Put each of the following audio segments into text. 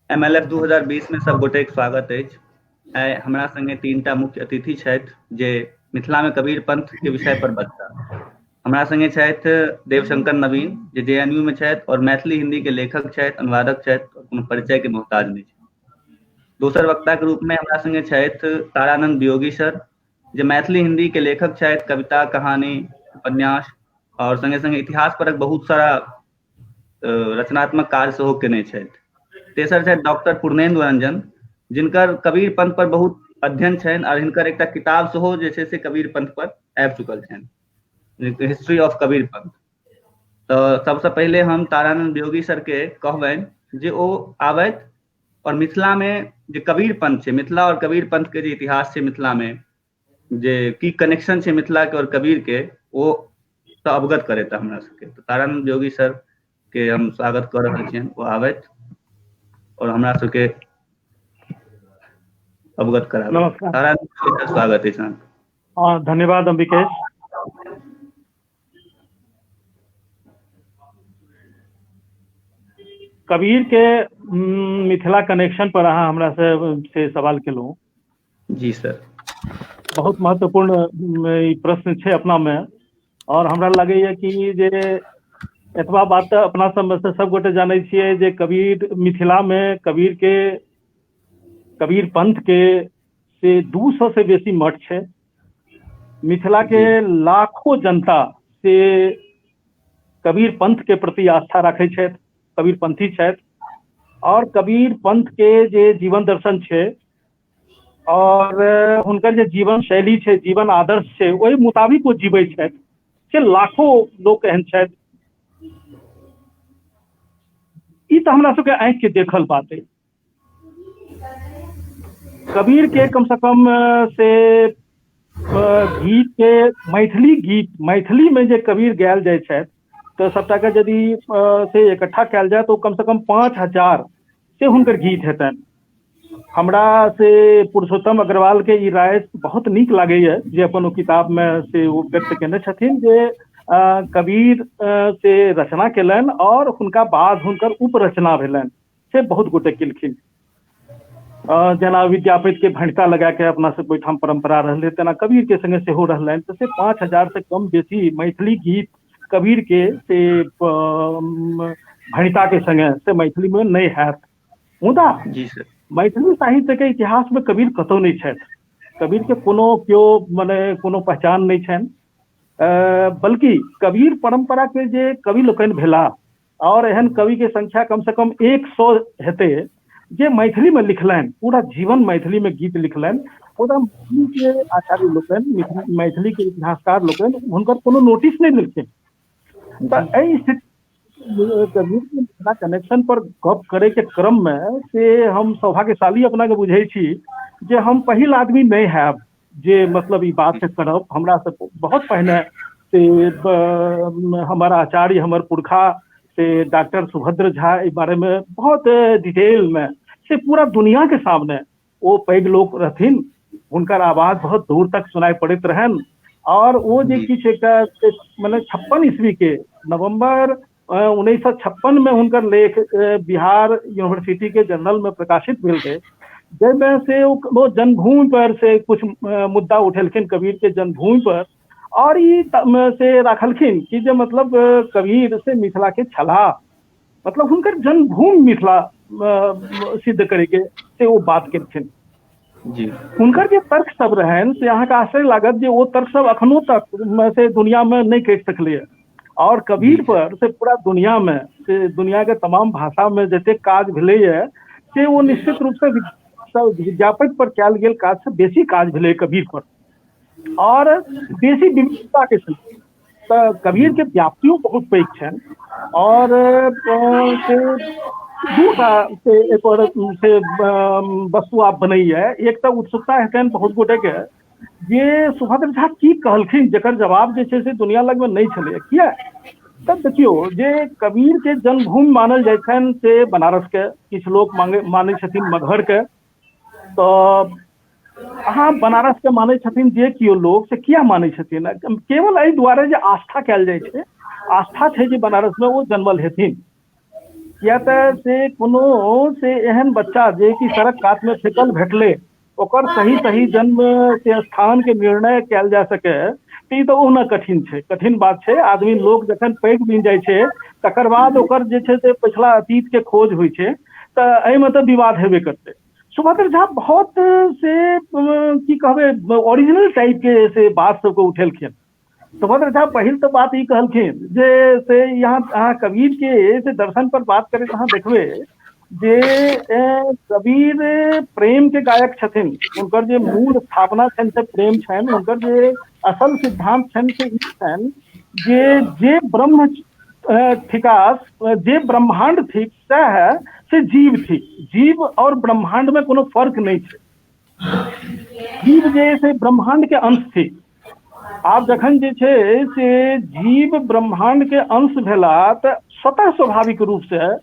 M L F 2020 में सब गोटे के स्वागत अछि। आइ हमरा संगे तीनटा मुख्य अतिथि छथि जे मिथिला में कबीर पंथ के विषय पर बजता। हमरा संगे छथि देवशंकर नवीन जे जे एन यू में छथि और मैथिली हिंदी के लेखक छथि, अनुवादक छथि, कोनो परिचय के मोहताज नहि छथि। दोसर वक्ता के रूप में हमरा संगे छथि तारानंद वियोगी सर जे मैथिली हिंदी के लेखक छथि, कविता, कहानी, उपन्यास और संगे संगे इतिहास परक बहुत सारा रचनात्मक कार्य सेहो केने छथि। तेसर छथि डॉक्टर पूर्णेन्दु रंजन जिनकर कबीर पंथ पर बहुत अध्ययन छनि और हिनकर एकटा किताब सेहो जे छै से कबीर पंथ पर आबि चुकल छनि, हिस्ट्री ऑफ कबीर पंथ। तऽ सबसँ पहिले हम तारानंद वियोगी सर के कहबनि जे ओ आबथि और मिथिला में जे कबीर पंथ छै, मिथिला और कबीर पंथ के जे इतिहास छै, मिथिला में जे की कनेक्शन छै मिथिला के और कबीर के, ओ तऽ अवगत करेता हमरा सबके। तऽ तारानंद योगी सर के हम स्वागत कऽ रहल छियनि, ओ आबथि और हमरा सबके अवगत कराबथि। नमस्कार। तारानंद सर, स्वागत अछि अहाँके। हँ, धन्यवाद अंबिकेश। कबीर के मिथिला कनेक्शन पर अहाँ हमरा से सवाल केलहुँ। जी सर। बहुत महत्वपूर्ण ई प्रश्न छै अपना मे, और हमरा लगैया कि जे एतबा बात तऽ अपना सबमे से सब गोटे जानै छियै जे कबीर मिथिला मे कबीर के कबीर पंथ के से 200 से बेसी मठ छै। मिथिला के लाखों जनता से कबीर पंथ के प्रति आस्था राखै छथि, कबीर पंथी छथि, और कबीर पंथ के जे जीवन दर्शन छै और हुनकर जे जीवन शैली छै, जीवन आदर्श छै, ओहि मुताबिक ओ जीबै छथि, से लाखों लोक एहन छथि। ई तऽ हमरा सबके आँखि के देखल बात अछि। कबीर के कम से कम से गीत के मैथिली गीत, मैथिली में जे कबीर गायल जाइ छथि तऽ सबटा के यदि से इकट्ठा कयल जाय तऽ ओ कम से कम 5000 से हुनकर गीत हेतनि। हमरा से पुरुषोत्तम अग्रवाल के ई राय बहुत नीक लागैया जे अपन ओ किताब में से ओ व्यक्त केने छथिन जे कबीर से रचना केलनि और हुनका बाद हुनकर उपरचना भेलनि, से बहुत गोटे केलखिन। जेना विद्यापति के भणिता लगा के अपना सब ओहिठाम परंपरा रहलै, तेना कबीर के संगे सेहो रहलनि। तऽ से 5000 से कम बेसी मैथिली गीत कबीर के से भणिता के संगे से मैथिली में नहि हैत। मुदा जी सर। मैथिली साहित्य के इतिहास में कबीर कतौ नहि छथि, कबीर के कोनो केओ मने कोनो पहचान नहि छनि, बल्कि कबीर परंपरा के जे कवि लोकनि भेला और एहन कवि के संख्या कम से कम 100 हेतै जे मैथिली में लिखलनि, पूरा जीवन मैथिली में गीत लिखलनि। मुदा मैथिली के आचार्य लोकनि, मैथिली के इतिहासकार लोकनि हुनकर कोनो नोटिस नहि लेलखिन। तऽ एहि स्थिति कबीर के मिथिला कनेक्शन पर गप करे के क्रम में से हम सौभाग्यशाली अपना के बुझै छी जे हम पहिल आदमी नहि हैब जे मतलब ई बात से करब। हमरा से बहुत पहिने से हमर आचार्य, हमर पुरखा से डॉक्टर सुभद्र झा एहि बारे में बहुत डिटेल में से पूरा दुनिया के सामने, ओ पैघ लोक रहथिन, हुनकर आवाज बहुत दूर तक सुनाई पड़ैत रहनि, और ओ जे किछु एकटा मने 56 ईस्वी के नवंबर 1956 में हुनकर लेख बिहार यूनिवर्सिटी के जर्नल में प्रकाशित भेल रहे, जाहिमे से ओ जन्मभूमि पर से कुछ मुद्दा उठेलखिन कबीर के जन्मभूमि पर, और ई से राखलखिन कि जे मतलब कबीर से मिथिला के छलाह, मतलब हुनकर जन्मभूमि मिथिला सिद्ध करे के से ओ बात केलखिन। हुनकर जे तर्क सब रहनि से अहाँके आश्चर्य लागत जे ओ तर्क सब अखनो तक से दुनिया में नहि कटि सकलैए। और कबीर पर से पूरा दुनिया में से दुनिया के तमाम भाषा में जतेक काज भेलैए से ओ निश्चित रूप से विद्यापति पर कयल गेल काज से बेसी काज भेलै कबीर पर, और बेसी विविधता के संग। तऽ कबीर के व्याप्तियो बहुत पैघ छनि, और से दूटा से एकर से वस्तु आब बनैया। एक तऽ उत्सुकता हेतनि बहुत गोटे के जे सुभद्र झा की कहलखिन, जकर जवाब जे छै से दुनिया लगमे नहि छलै। किया तब देखियौ जे कबीर के जन्मभूमि मानल जाइ छनि से बनारस के, किछु लोक मानै छथिन मगहर के, तऽ अहाँ बनारस के मानै छथिन जे केओ लोक, से किया मानै छथिन? केवल एहि दुआरे जे आस्था कयल जाइ छै, आस्था छै जे बनारस में ओ जन्मल हेथिन। किया तऽ से कोनो से एहन बच्चा जे कि सड़क कातमे फेकल भेटलै, ओकर सही सही जन्म के स्थान के निर्णय कयल जा सकै, तऽ ई तऽ ओहुना कठिन छै, कठिन बात छै। आदमी लोक जखन पैघ बनि जाइ छै तकर बाद ओकर जे छै से पछिला अतीत के खोज होइ छै, तऽ एहिमे तऽ विवाद हेबे करतै। सुभद्र झा बहुत से की कहबै ओरिजिनल टाइप के से बात सबके उठेलखिन। सुभद्र झा पहिल तऽ बात ई कहलखिन जे से यहाँ अहाँ कबीर के से दर्शन पर बात करैत अहाँ देखबै जे कबीर प्रेम के गायक छथिन, हुनकर जे मूल स्थापना छनि से प्रेम छनि, हुनकर जे असल सिद्धांत छनि से ई छनि जे जे ब्रह्म थिकास, जे ब्रह्मांड थिक सएह से जीव थिक, जीव और ब्रह्मांड में कोनो फर्क नहि छै, जीव जे से ब्रह्मांड के अंश थिक। आब जखन जे छै से जीव ब्रह्मांड के अंश भेला तऽ स्वतः स्वाभाविक रूप से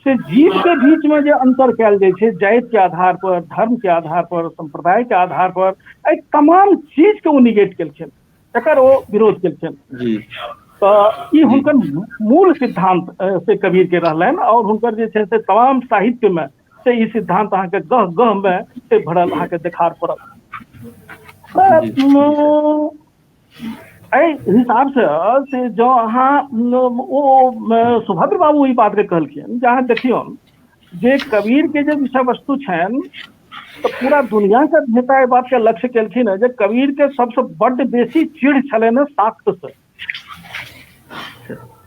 से जीव के बीच में जे अंतर कयल जाइ छै जाति के आधार पर, धर्म के आधार पर, संप्रदाय के आधार पर, एहि तमाम चीज के ओ निगेट केलखिन, एकर ओ विरोध केलखिन। तऽ ई हुनकर मूल सिद्धांत से कबीर के रहलनि और हुनकर जे छै से तमाम साहित्य में से ई सिद्धांत अहाँके गह गह में से भरल अहाँके देखार पड़त। एहि हिसाबसँ से जँ अहाँ ओ सुभद्र बाबू ई बातके कहलखिन जे अहाँ देखियौ जे कबीरके जे विषय वस्तु छनि तऽ पूरा दुनियाके अध्येता एहि बातके लक्ष्य केलखिन हेँ जे कबीरके सबसँ बड्ड बेसी चिढ़ छलनि हेँ शाक्तसँ,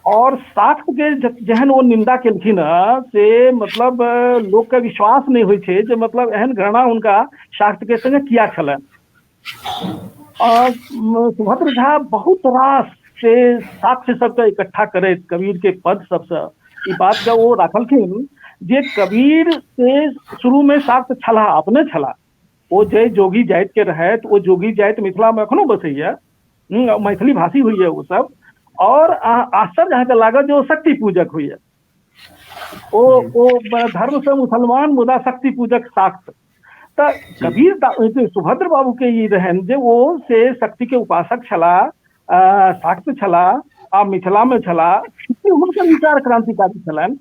और शाक्त के जेहन ओ निंदा केलखिन हेँ से मतलब लोकके विश्वास नहि होइ छै जे मतलब एहन घृणा हुनका शाक्त के संगे किया छलनि। सुभद्र झा बहुत रास से साक्ष्य सबके इकट्ठा करैत कबीर के पद सबसँ ई बात के ओ राखलखिन जे कबीर से शुरू में शाक्त छलाह, अपने छलाह, ओ जे जोगी जाति के रहथि, ओ जोगी जाति मिथिला में एखनो बसैया, मैथिली भाषी होइए ओ सब, और आश्चर्य अहाँके लागत जे ओ शक्ति पूजक होइए, ओ ओ धर्म से मुसलमान मुदा शक्ति पूजक शाक्त। तऽ कबीर सुभद्र बाबू के ई रहनि जे ओ से शक्ति के उपासक छलाह, शाक्त छलाह आ मिथिला में छलाह, हुनकर विचार क्रांतिकारी छलनि।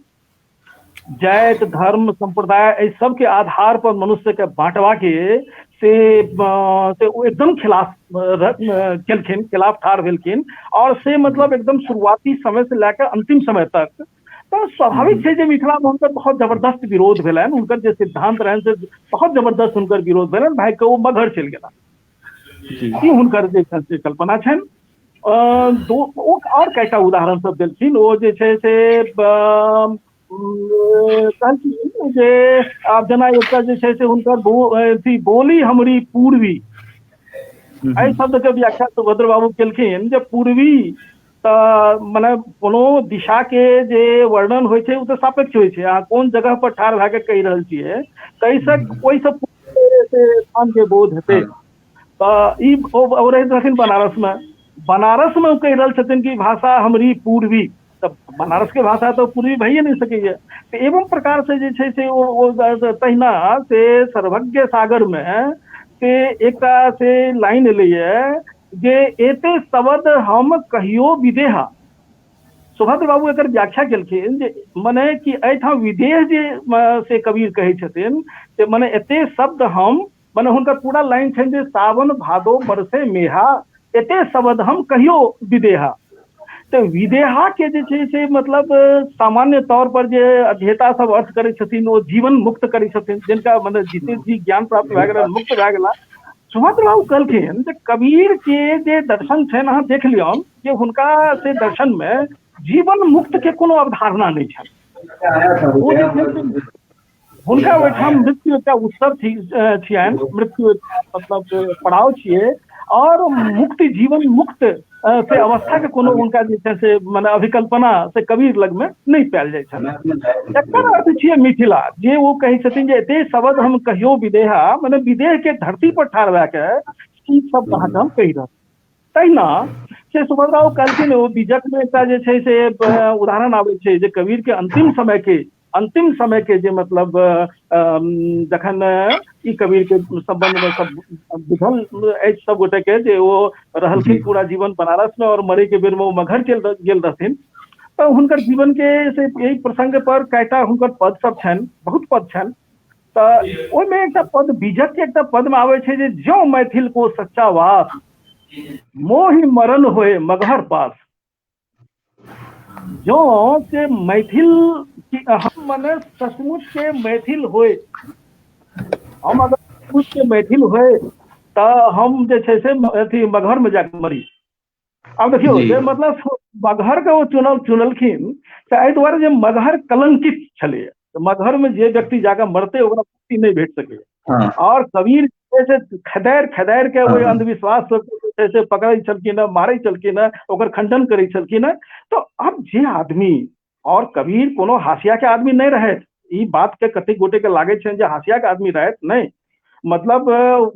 जाति धर्म संप्रदाय एहि सबके आधार पर मनुष्य के बांटवा के से ओ एकदम खिलाफ केलखिन, खिलाफ ठाढ़ भेलखिन, और से मतलब एकदम शुरुआती समय से लए कऽ अंतिम समय तक। तऽ स्वाभाविक छै जे मिथिला मे हुनकर बहुत जबरदस्त विरोध भेलनि, हुनकर जे सिद्धांत रहनि से बहुत जबरदस्त हुनकर विरोध भेलनि, भागि कऽ ओ मगहर चलि गेला। ई हुनकर जे छनि से कल्पना छनि। ओ आओर कएटा उदाहरण सब देलखिन, ओ जे छै से कहलखिन जे आब जेना एकटा जे छै से हुनकर अथी बोली हमरी पूर्वी, एहि शब्द के व्याख्या सुभद्र बाबू केलखिन जे पूर्वी तऽ मने कोनो दिशा के जे वर्णन होइ छै ओ तऽ सापेक्ष होइ छै, अहाँ कोन जगह पर ठाढ़ भए कऽ कहि रहल छियै ताहिसँ ओहिसँ स्थान के बोध हेतै। तऽ ई ओ रहैत रहथिन बनारसमे, बनारसमे ओ कहि रहल छथिन कि भाषा हमरी पूर्वी, तऽ बनारसके भाषा तऽ पूर्वी भइए नहि सकैए। तऽ एवं प्रकारसँ जे छै से ओ तहिना से सर्वज्ञ सागरमे से एकटा से लाइन एलैए जे एते शब्द हम कहियो विदेहा। सुभद्र बाबू एकर व्याख्या केलखिन जे मने कि एहिठाम विदेह जे से कबीर कहै छथिन से मने एते शब्द हम, मने हुनकर पूरा लाइन छनि जे सावन भादो बरसे मेहा एते शब्द हम कहियो विदेहा। तऽ विदेहा के जे छै से मतलब सामान्य तौर पर जे अध्येता सब अर्थ करै छथिन ओ जीवन मुक्त करै छथिन, जिनका मतलब जीते जी ज्ञान प्राप्त भए गेलनि, मुक्त भए गेला। सुभद्र बाबू कहलखिन जे कबीर के जे दर्शन छनि अहाँ देख लियौन जे हुनका से दर्शन में जीवन मुक्त के कोनो अवधारणा नहि छनि। ओ जे छै से हुनका ओहिठाम मृत्यु एकटा उत्सव छियनि, मृत्यु मतलब पड़ाव छियै, और मुक्ति जीवन मुक्त से अवस्था के कोनो हुनका जे छै से मने अभिकल्पना से कबीर लगमे नहि पायल जाइ छनि। एकर अर्थ छियै मिथिला, जे ओ कहै छथिन जे एते शब्द हम कहियो विदेहा, मने विदेह के धरती पर ठाढ़ भए के ई शब्द अहाँके हम कहि रहल। तहिना से सुभद्राओ कहलखिन ओ बीजक मे एकटा जे छै से उदाहरण आबै छै जे कबीर के अंतिम समय के जे मतलब जखन ई कबीर के संबंध में सब बुझल अछि सब गोटे के जे ओ रहलखिन पूरा जीवन बनारस में और मरे के बेर में ओ मगहर चलि गेल रहथिन, तऽ हुनकर जीवन के से एहि प्रसंग पर कएटा हुनकर पद सब छनि, बहुत पद छनि। तऽ ओहिमे एकटा पद बीजक के एकटा पद मे आबै छै जे ज्यों मैथिल को सच्चा वास मोहि मरण होए मगहर पास। जँ से मैथिल की हम मने सचमुच के मैथिल होए, हम अगर सचमुच के मैथिल होए तऽ हम जे छै से अथी मगहर मे जाके मरी। आब देखियौ जे मतलब मगहर के ओ चुनल चुनलखिन तऽ एहि दुआरे जे मगहर कलंकित छलैया, तऽ मगहर मे जे व्यक्ति जाके मरतै ओकरा मुक्ति नहि भेट सकैया। और कबीर जे छै से खदैर खदैर के ओहि अंधविश्वास सबके जे छै से पकड़ै छलखिन हेँ, मारै छलखिन हेँ, ओकर खंडन करै छलखिन हेँ। तऽ आब जे आदमी, और कबीर कोनो हाशिया के आदमी नहि रहथि, ई बात के कतेक गोटे के लागै छनि जे हाशिया के आदमी रहथि, नहि, मतलब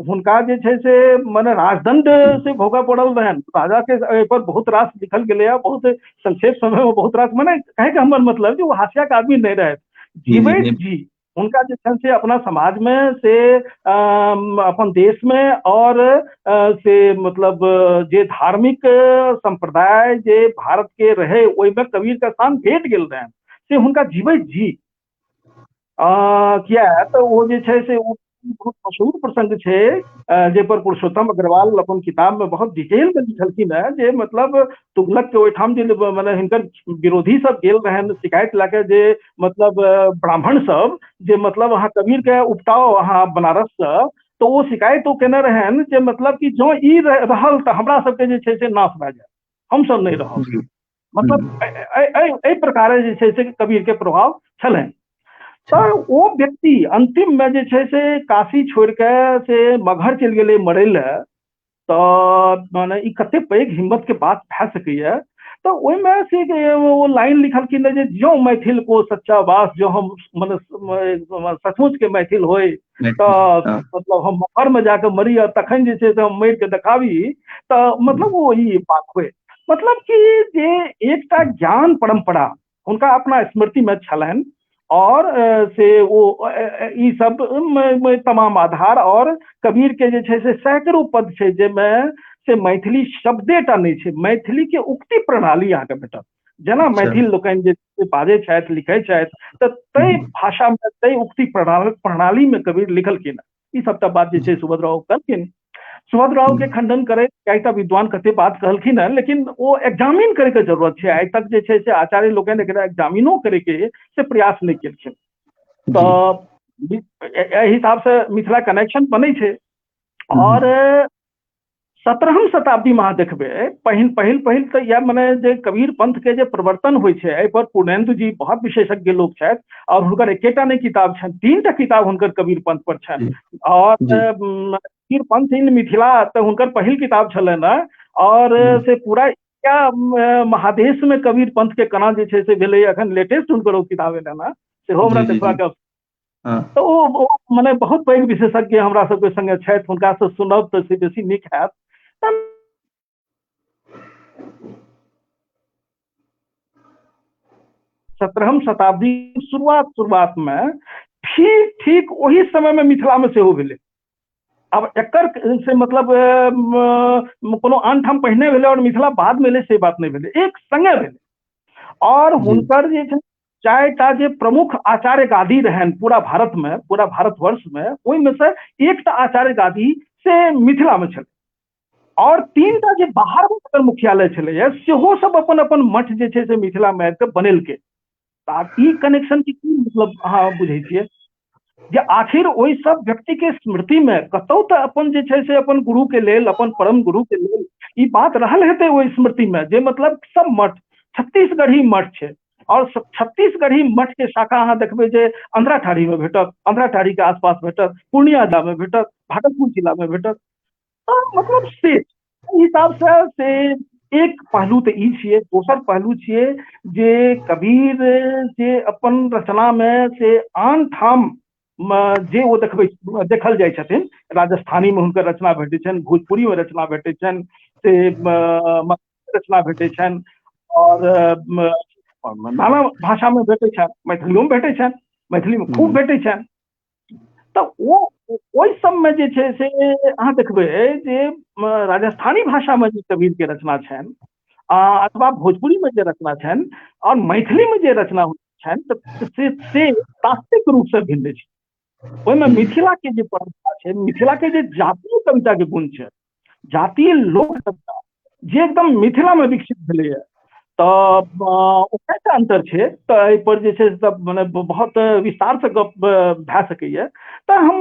हुनका जे छै से मने राजदंड से भोगऽ पड़ल रहनि। राजा के एहि पर बहुत रास लिखल गेलैए, बहुत संक्षेप समय मे बहुत रास, मने कहैके हमर मतलब जे ओ हाशिया के आदमी नहि रहथि। जीवैत जी हुनका जे छनि से अपना समाजमे से अपन देशमे और से मतलब जे धार्मिक सम्प्रदाय जे भारत के रहे ओहिमे कबीर के स्थान भेट गेल रहनि, से हुनका जीवैत जी। किया तऽ ओ जे छै से ओ बहुत मशहूर प्रसंग छै जाहि पर पुरुषोत्तम अग्रवाल अपन किताब में बहुत डिटेल में लिखलखिन हेँ जे मतलब तुगलक के ओहिठाम जे मने हिनकर विरोधी सब गेल रहनि शिकायत लए के जे मतलब ब्राह्मण सब जे मतलब अहाँ कबीर के उपटाओ अहाँ बनारस से, तऽ ओ शिकायत ओ केने रहनि जे मतलब कि जँ ई रहल तऽ हमरा सबके जे छै से नाश भए जायत, हमसब नहि रहब। मतलब एहि प्रकारे जे छै से कबीर के प्रभाव छलनि। तऽ ओ व्यक्ति अंतिम मे जे छै से काशी छोड़ि के से मगहर चलि गेलै मरै लए, तऽ माने ई कते पैघ हिम्मत के बात भए सकैया। तऽ ओहिमे से ओ लाइन लिखलखिन जे ज्यों मैथिल को सच्चा वास, जो हम मने सचमुच के मैथिल होय तऽ मतलब हम मगहर मे जाके मरी आ तखन जे छै से हम मरि के देखाबी, तऽ मतलब ओ ई बात होय। मतलब कि जे एकटा ज्ञान परम्परा हुनका अपना स्मृति मे छलनि और से ओ ई सब तमाम आधार, और कबीर के जे छै से सैकड़ों पद छै जाहिमे से मैथिली शब्देटा नहि छै, मैथिली के उक्ति प्रणाली अहाँके भेटत। जेना मैथिल लोकनि जे बाजै छथि लिखै छथि तऽ ताहि भाषा मे ताहि उक्ति प्रणाली मे कबीर लिखलखिन। ई सबटा बात जे छै सुभद्र राव कहलखिन। सुभद्र राव के खंडन करैत कईटा विद्वान कते बात कहलखिन हेँ, लेकिन ओ एग्जामिन करे के जरूरत छै। आइ तक जे छै से आचार्य लोकनि एकरा एग्जामिनो करे के से प्रयास नहि केलखिन। तऽ एहि हिसाब से मिथिला कनेक्शन बनै छै। और 17वीं शताब्दी में अहाँ देखबै पहिल पहिल पहिल तऽ इएह मने जे कबीर पंथ के जे प्रवर्तन होइ छै, एहि पर पूर्णेन्दु जी बहुत विशेषज्ञ लोक छथि और हुनकर एकेटा नहि किताब छनि, 3टा किताब हुनकर कबीर पंथ पर छनि। और कबीर पंथ इन मिथिला तऽ हुनकर पहिल किताब छलनि हेँ, और से पूरा इंडिया महादेश में कबीर पंथ के केना जे छै से भेलै, अखन लेटेस्ट हुनकर ओ किताब एलनि हेँ, सेहो हमरा देखबाक। तऽ ओ मने बहुत पैघ विशेषज्ञ हमरा सबके संगे छथि, हुनका से सुनब तऽ से बेसी नीक हैत। 17वीं शताब्दी शुरुआत में ठीक ठीक ओही समय में मिथिला में सेहो भेलै। आब एकर से मतलब कोनो आन ठाम पहिने भेलै और मिथिला बाद में एलै से बात नहि भेलै, एक संगे भेलै। और हुनकर जे छै 4टा जे प्रमुख आचार्य गादी रहनि पूरा भारत में, पूरा भारतवर्ष में, ओहिमे से एकटा आचार्य गादी से मिथिला में छलै और 3टा जे बाहर में जकर मुख्यालय छलैया सेहो सब अपन अपन मठ जे छै से मिथिला में आबि कऽ बनेलकै। तऽ आब ई कनेक्शन के की मतलब अहाँ बुझै छियै जे आखिर ओहि सब व्यक्ति के स्मृति में कतौ तऽ अपन जे छै से अपन गुरु के लेल, अपन परम गुरु के लेल ई बात रहल हेतै ओहि स्मृति में जे मतलब सब मठ छत्तीसगढ़ी मठ छै। और छत्तीसगढ़ी मठ के शाखा अहाँ देखबै जे अंधराठाढ़ी में भेटत, अंधराठाढ़ी के आसपास भेटत, पूर्णिया जिला में भेटत, भागलपुर जिला में भेटत। तऽ मतलब से एहि हिसाब से से एक पहलू तऽ ई छियै। दोसर पहलू छियै जे कबीर जे अपन रचना में से आन ठाम जे ओ देखबै देखल जाइ छथिन, राजस्थानी में हुनकर रचना भेटै छनि, भोजपुरी में रचना भेटै छनि, से रचना भेटै छनि और नाना भाषा में भेटै छनि, मैथिलियो में भेटै छनि, मैथिली में खूब भेटै छनि। तऽ ओ ओहि सबमे जे छै से अहाँ देखबै जे राजस्थानी भाषा में जे कबीर के रचना छनि अथवा भोजपुरी में जे रचना छनि और मैथिली में जे रचना छनि तऽ से तात्विक रूप से भिन्न छै। ओहिमे मिथिला के जे परंपरा छै, मिथिला के जे जातीय कविता के गुण छै, जातीय लोक कविता जे एकदम मिथिला में विकसित भेलैए, तऽ ओकरा एकटा अन्तर छै। तऽ एहिपर जे छै से मने बहुत विस्तारसँ गप भए सकैए। तऽ हम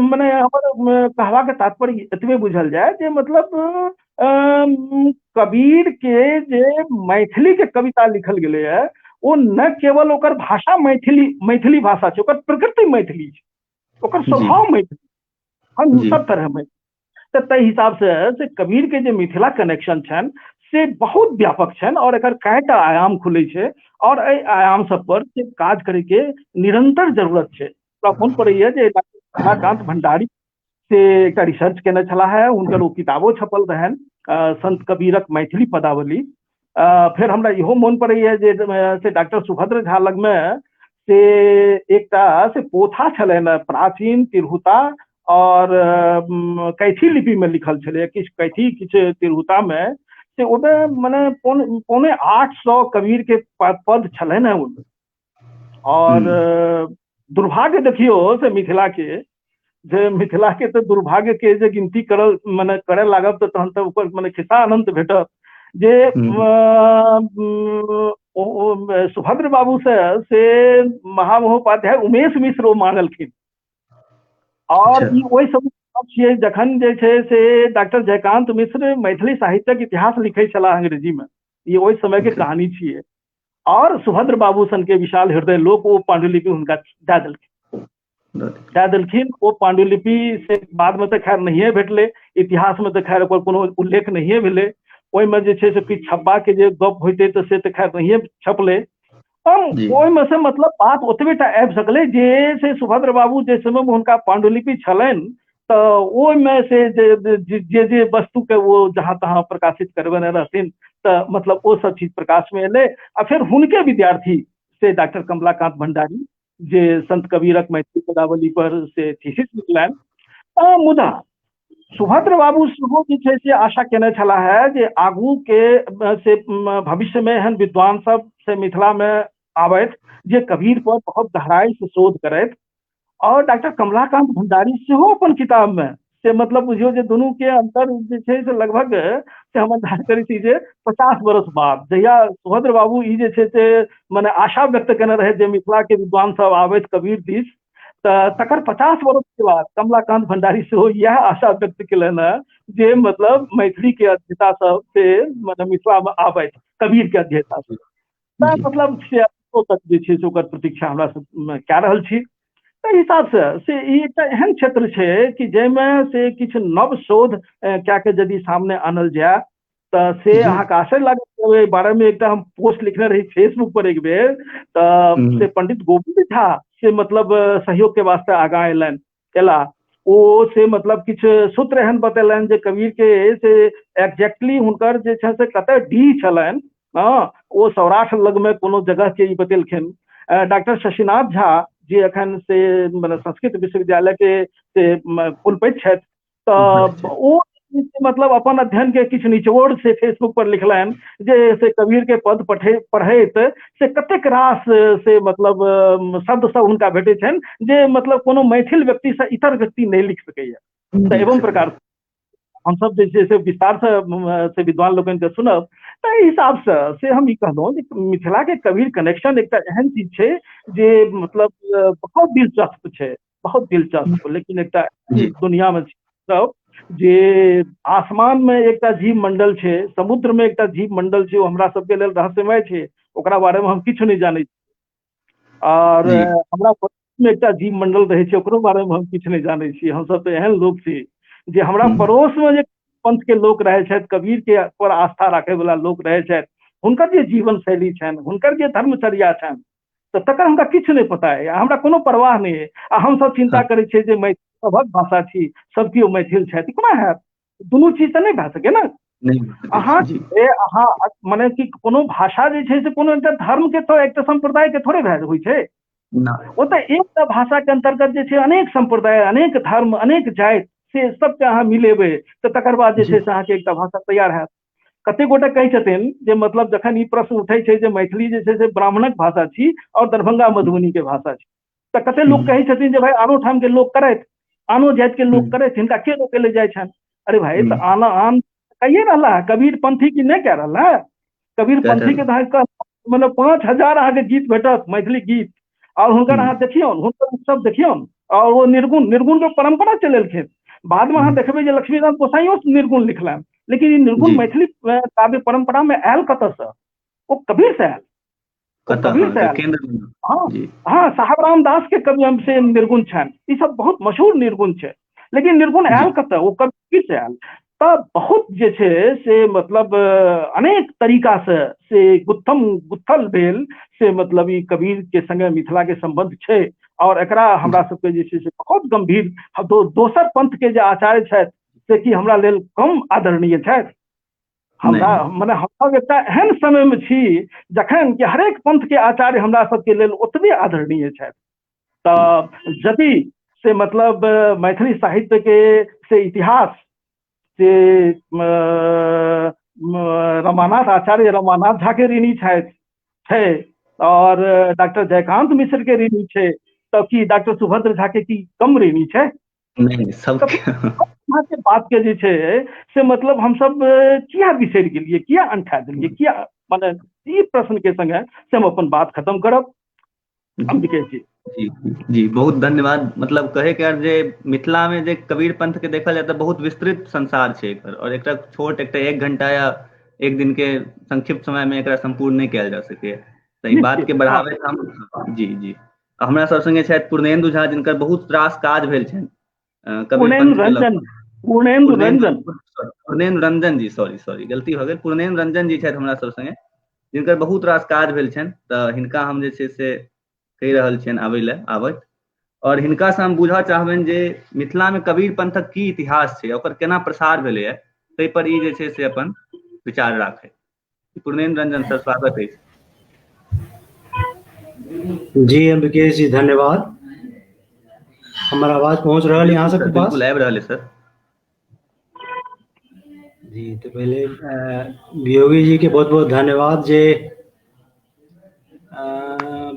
मने हमर कहबाक तात्पर्य एतबे बुझल जाय जे मतलब कबीर के जे मैथिली के कविता लिखल गेलैए ओ न केवल ओकर भाषा मैथिली मैथिली भाषा छै, ओकर प्रकृति मैथिली छै, ओकर स्वभाव मैथिली, हम सब तरह मैथिली। तऽ ताहि हिसाबसँ से कबीर के जे मिथिला कनेक्शन छनि से बहुत व्यापक छनि और एकर कएटा आयाम खुलै छै और एहि आयाम सब पर से काज करैके निरंतर जरूरत छै। हमरा मोन पड़ैया जे रमाकांत भंडारी से एकटा रिसर्च केने छलाह है, हुनकर ओ किताबो छपल रहनि संत कबीरक मैथिली पदावली। फेर हमरा इहो मोन पड़ैया जे से डॉक्टर सुभद्र झा लगमे से एकटा से पोथा छलनि प्राचीन तिरहुता और कैथी लिपि में लिखल छलै, किछु कैथी किछु तिरहुता में, से ओहिमे मने 775 कबीर के पद छलनि हेँ ओहिमे। और दुर्भाग्य देखियौ से मिथिला के, जे मिथिला के तऽ दुर्भाग्य के जे गिनती करल मने करे लागब तऽ तहन तऽ ओकर मने खिस्सा अनंत भेटत जे सुभद्र बाबू से महामहोपाध्याय उमेश मिश्र ओ मांगलखिन। और ई ओहि समय छियै जखन जे छै से डॉक्टर जयकांत मिश्र मैथिली साहित्यक इतिहास लिखै छलाह अंग्रेजी में, ई ओहि समय के कहानी छियै। और सुभद्र बाबू सन के विशाल हृदय लोक ओ पांडुलिपि हुनका दए देलखिन, दए देलखिन। ओ पांडुलिपि से बाद में तऽ खैर नहिए भेटलै, इतिहास में तऽ खैर ओकर कोनो उल्लेख नहिए भेलै। ओहिमे जे छै से किछु छपबा के जे गप होइतै तऽ से तऽ खैर नहिए छपलै। ओहिमे से मतलब बात ओतबे टा आबि सकलै जे से सुभद्र बाबू जे समयमे हुनका पांडुलिपि छलनि तऽ ओहिमे से जे जे जे वस्तुके ओ जहाँ तहाँ प्रकाशित करबेने रहथिन तऽ मतलब ओ सब चीज प्रकाशमे एलै। आ फेर हुनके विद्यार्थी से डॉक्टर कमलाकांत भंडारी जे संत कबीरक मैथिली पदावली पर से थीसिस लिखलनि। मुदा सुभद्र बाबू सेहो जे छै से आशा केने छलाह है जे आगू के से भविष्यमे एहन विद्वान सब से मिथिलामे आबथि जे कबीर पर बहुत गहराई से शोध करथि। और डॉक्टर कमलाकांत भंडारी सेहो अपन किताब में से मतलब बुझियौ जे दुनू के अंतर जे छै से लगभग से हम अंदाज करै छी जे 50 वर्ष बाद जहिया सुभद्र बाबू ई जे छै से मने आशा व्यक्त केने रहै जे मिथिला के विद्वान सब आबथि कबीर दिस, तऽ तकर 50 वर्ष के बाद कमलाकांत भंडारी सेहो इएह आशा व्यक्त केलनि हेँ जे मतलब मैथिली के अध्येता सब से मने मिथिला मे आबथि, कबीर के अध्येता सब। तऽ मतलब से तक जे छै से ओकर प्रतीक्षा हमरा सब कए रहल छी। ताहि हिसाबसँ से ई एकटा एहन क्षेत्र छै कि जाहिमे से किछु नव शोध कए के यदि सामने आनल जाय तऽ से अहाँके आश्चर्य लागत। एहि बारेमे एकटा हम पोस्ट लिखने रही फेसबुक पर एक बेर, तऽ से पंडित गोविंद झा से मतलब सहयोग के वास्ते आगाँ एला। ओ से मतलब किछु सूत्र एहन बतेलनि जे कबीर के से एग्जैक्टली हुनकर जे छै से कतय डीह छलनि, हँ ओ सौराठ लगमे कोनो जगह के ई बतेलखिन। डॉक्टर शशिनाथ झा जे एखन से मने संस्कृत विश्वविद्यालय के से कुलपति छथि, तऽ ओ मतलब अपन अध्ययन के किछु निचोड़ से फेसबुक पर लिखलनि जे से कबीर के पद पढ़ैत से कतेक रास से मतलब शब्द सब हुनका भेटै छनि जे मतलब कोनो मैथिल व्यक्ति से इतर व्यक्ति नहि लिख सकैया। तऽ एवं प्रकार हमसब जे छै से विस्तारसँ से विद्वान लोकनिके सुनब। ताहि हिसाबसँ से हम ई कहलहुँ जे मिथिलाके कबीर कनेक्शन एकटा एहन चीज छै जे मतलब बहुत दिलचस्प छै, बहुत दिलचस्प। लेकिन एकटा दुनियामे सब जे आसमान में एकटा जीव मंडल छै, समुद्र में एकटा जीव मंडल छै, ओ हमरा सबके लेल रहस्यमय छै, ओकरा बारे में हम किछु नहि जानै छी। और हमरा पड़ोस में एकटा जीव मंडल रहै छै, ओकरो बारे में हम किछु नहि जानै छी। हमसब तऽ एहन लोक छी जे हमरा पड़ोस में जे पंथ के लोक रहै छथि, कबीर के पर आस्था राखै वाला लोक रहै छथि, हुनकर जे जीवन शैली छनि, हुनकर जे धर्मचर्या छनि, तऽ तकर हमरा किछु नहि पता अइ, हमरा कोनो परवाह नहि अइ। आ हमसब चिन्ता करै छियै जे मैथिल सभक भाषा छी, सब केओ मैथिल छथि, कोना हैत? दुनू चीज तऽ नहि भए सकै ने। अहाँ अहाँ मने कि कोनो भाषा जे छै से कोनो एकटा धर्म के तो एकटा सम्प्रदाय के थोड़े भए होइ छै। ओ तऽ एकटा भाषा के अंतर्गत जे छै अनेक सम्प्रदाय, अनेक धर्म, अनेक जाति से सबके अहाँ मिलेबै तऽ तकर बाद जे छै से अहाँके एकटा भाषा तैयार हैत। कते गोटे कहै छथिन जे मतलब जखन ई प्रश्न उठै छै जे मैथिली जे छै से ब्राह्मणक भाषा छी आओर दरभंगा मधुबनी के भाषा छी, तऽ कते लोक कहै छथिन जे भाय आनो ठाम के लोक करथि, आनो जाति के लोक करथि, हिनका के रोकै लए जाइ छनि? अरे भाई, तऽ आन आन कहिए रहला है, कबीर पंथी की नहि कह रहला है? कबीर पंथी के तऽ मतलब 5000 अहाँके गीत भेटत मैथिली गीत, आओर हुनकर अहाँ देखियौन, हुनकर उत्सव देखियौन, आओर ओ निर्गुण निर्गुण के परंपरा चलेलखिन। बाद मे अहाँ देखबै जे लक्ष्मीनाथ गोसाइयो निर्गुण लिखलनि, लेकिन ई निर्गुण मैथिली काव्य परंपरा मे आयल कतऽसँ? ओ कबीर से आयल। कबीर से आयल। हँ हँ, साहब रामदास के कवि से निर्गुण छनि, ई सब बहुत मशहूर निर्गुण छै, लेकिन निर्गुण आयल कतऽ? ओ कबीर से आयल। तऽ बहुत जे छै से मतलब अनेक तरीका से से गुत्थम गुत्थल भेल से मतलब ई कबीर के संगे मिथिला के संबंध छै, और एकरा हमरा सबके जे छै से बहुत गंभीर। दोसर पंथ के जे आचार्य छथि से की हमरा लेल कम आदरणीय छथि? हमरा मने हम एकटा एहन समय मे छी जखन कि हरेक पंथ के आचार्य हमरा सबके लेल ओतबे आदरणीय छथि। तऽ यदि से मतलब मैथिली साहित्य के से इतिहास से रमानाथ आचार्य रमानाथ झा के ऋणी छथि छै, और डॉक्टर जयकांत मिश्र के ऋणी छै, तऽ की डॉक्टर सुभद्र झा के की कम ऋणी छै? नहि, सबके के बात के जे छै से मतलब हमसब किया बिसरि गेलियै, किया अनठा देलियै, किया मने ई प्रश्न के संगे से हम अपन बात खत्म करब। अंबिकेश जी। जी जी, बहुत धन्यवाद। मतलब कहे के जे मिथिला में जे कबीर पंथ के देखल जाय तऽ बहुत विस्तृत संसार छै एकर, और एकटा छोट एकटा 1 घंटा या 1 दिन के संक्षिप्त समय में एकरा संपूर्ण नहि कयल जा सकैए, तऽ ई बात के बढ़ावे हम जी जी। हमरा सब संगे छथि पूर्णेन्दु झा, जिनकर बहुत रास काज भेल छनि पूर्णेन्दु रंजन, पूर्णेन्दु रंजन, पूर्णेन्दु रंजन जी, सॉरी सॉरी गलती भऽ गेल, पूर्णेन्दु रंजन जी छथि हमरा सब संगे, जिनकर बहुत रास काज भेल छनि, तऽ हिनका हम जे छै से कहि रहल छियनि आबै लए आबथि, और हिनकासँ हम बुझऽ चाहबनि जे मिथिलामे कबीर पंथक की इतिहास छै, ओकर केना प्रसार भेलैए, ताहि पर ई जे छै से अपन विचार राखै। पूर्णेन्द्र रंजन सर, स्वागत अछि। जी अंबिकेश जी, धन्यवाद। हमर आवाज पहुंच रहल है यहाँ सबके पास? बिल्कुल आबि रहल है सर। जी, तो पहले वियोगी जी के बहुत बहुत धन्यवाद जे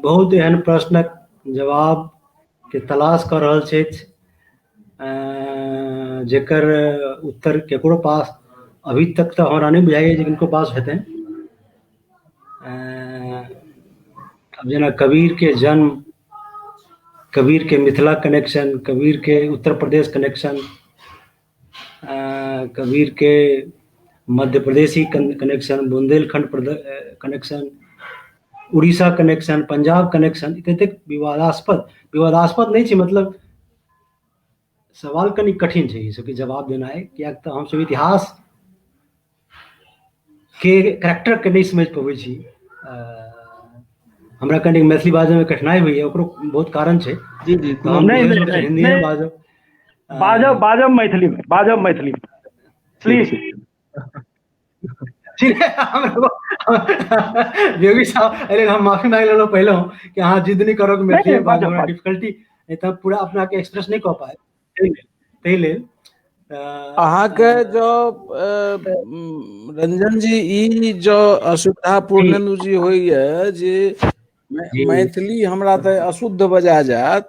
बहुत एहन प्रश्नक जवाब के तलाश कर रहल छथि जेकर उत्तर केकरो पास अभी तक तऽ हमरा नहि बुझाइए जे किनको पास हेतनि। आब जेना कबीर के जन्म, कबीर के मिथिला कनेक्शन, कबीर के उत्तर प्रदेश कनेक्शन, कबीर के मध्य प्रदेशी connection, Bundelkhand connection, Orissa connection, Punjab connection, ततेक विवादास्पद, विवादास्पद नहि छै, मतलब सवाल कनि कठिन छै ई सबके जवाब देनाइ, किएक तऽ हमसब इतिहास के करेक्टर के नहि समझि पबै छी। हमरा कनि मैथिली बाजयमे कठिनाइ होइए, ओकरो बहुत कारण छै। जी जी, तऽ हम नहि, नहि, हिन्दीमे नहि। बाजब। बाजब, बाजब मैथिलीमे, बाजब मैथिलीमे प्लीज। ठीक है, योगी साहब, अरे हम माफी मांगि लेलहुँ पहिले कि अहाँ जिद नहि करब मैथिली नहि, बाजब, बाजब, बाजब। डिफिकल्टी नहि तऽ पूरा अपना के एक्सप्रेस नहि कऽ पाए, ताहि लेल। अहाँके जो रंजन जी ई जो असुविधा पूर्णेन्दु जी होइए जे मैथिली हमरा तऽ अशुद्ध बजा जायत,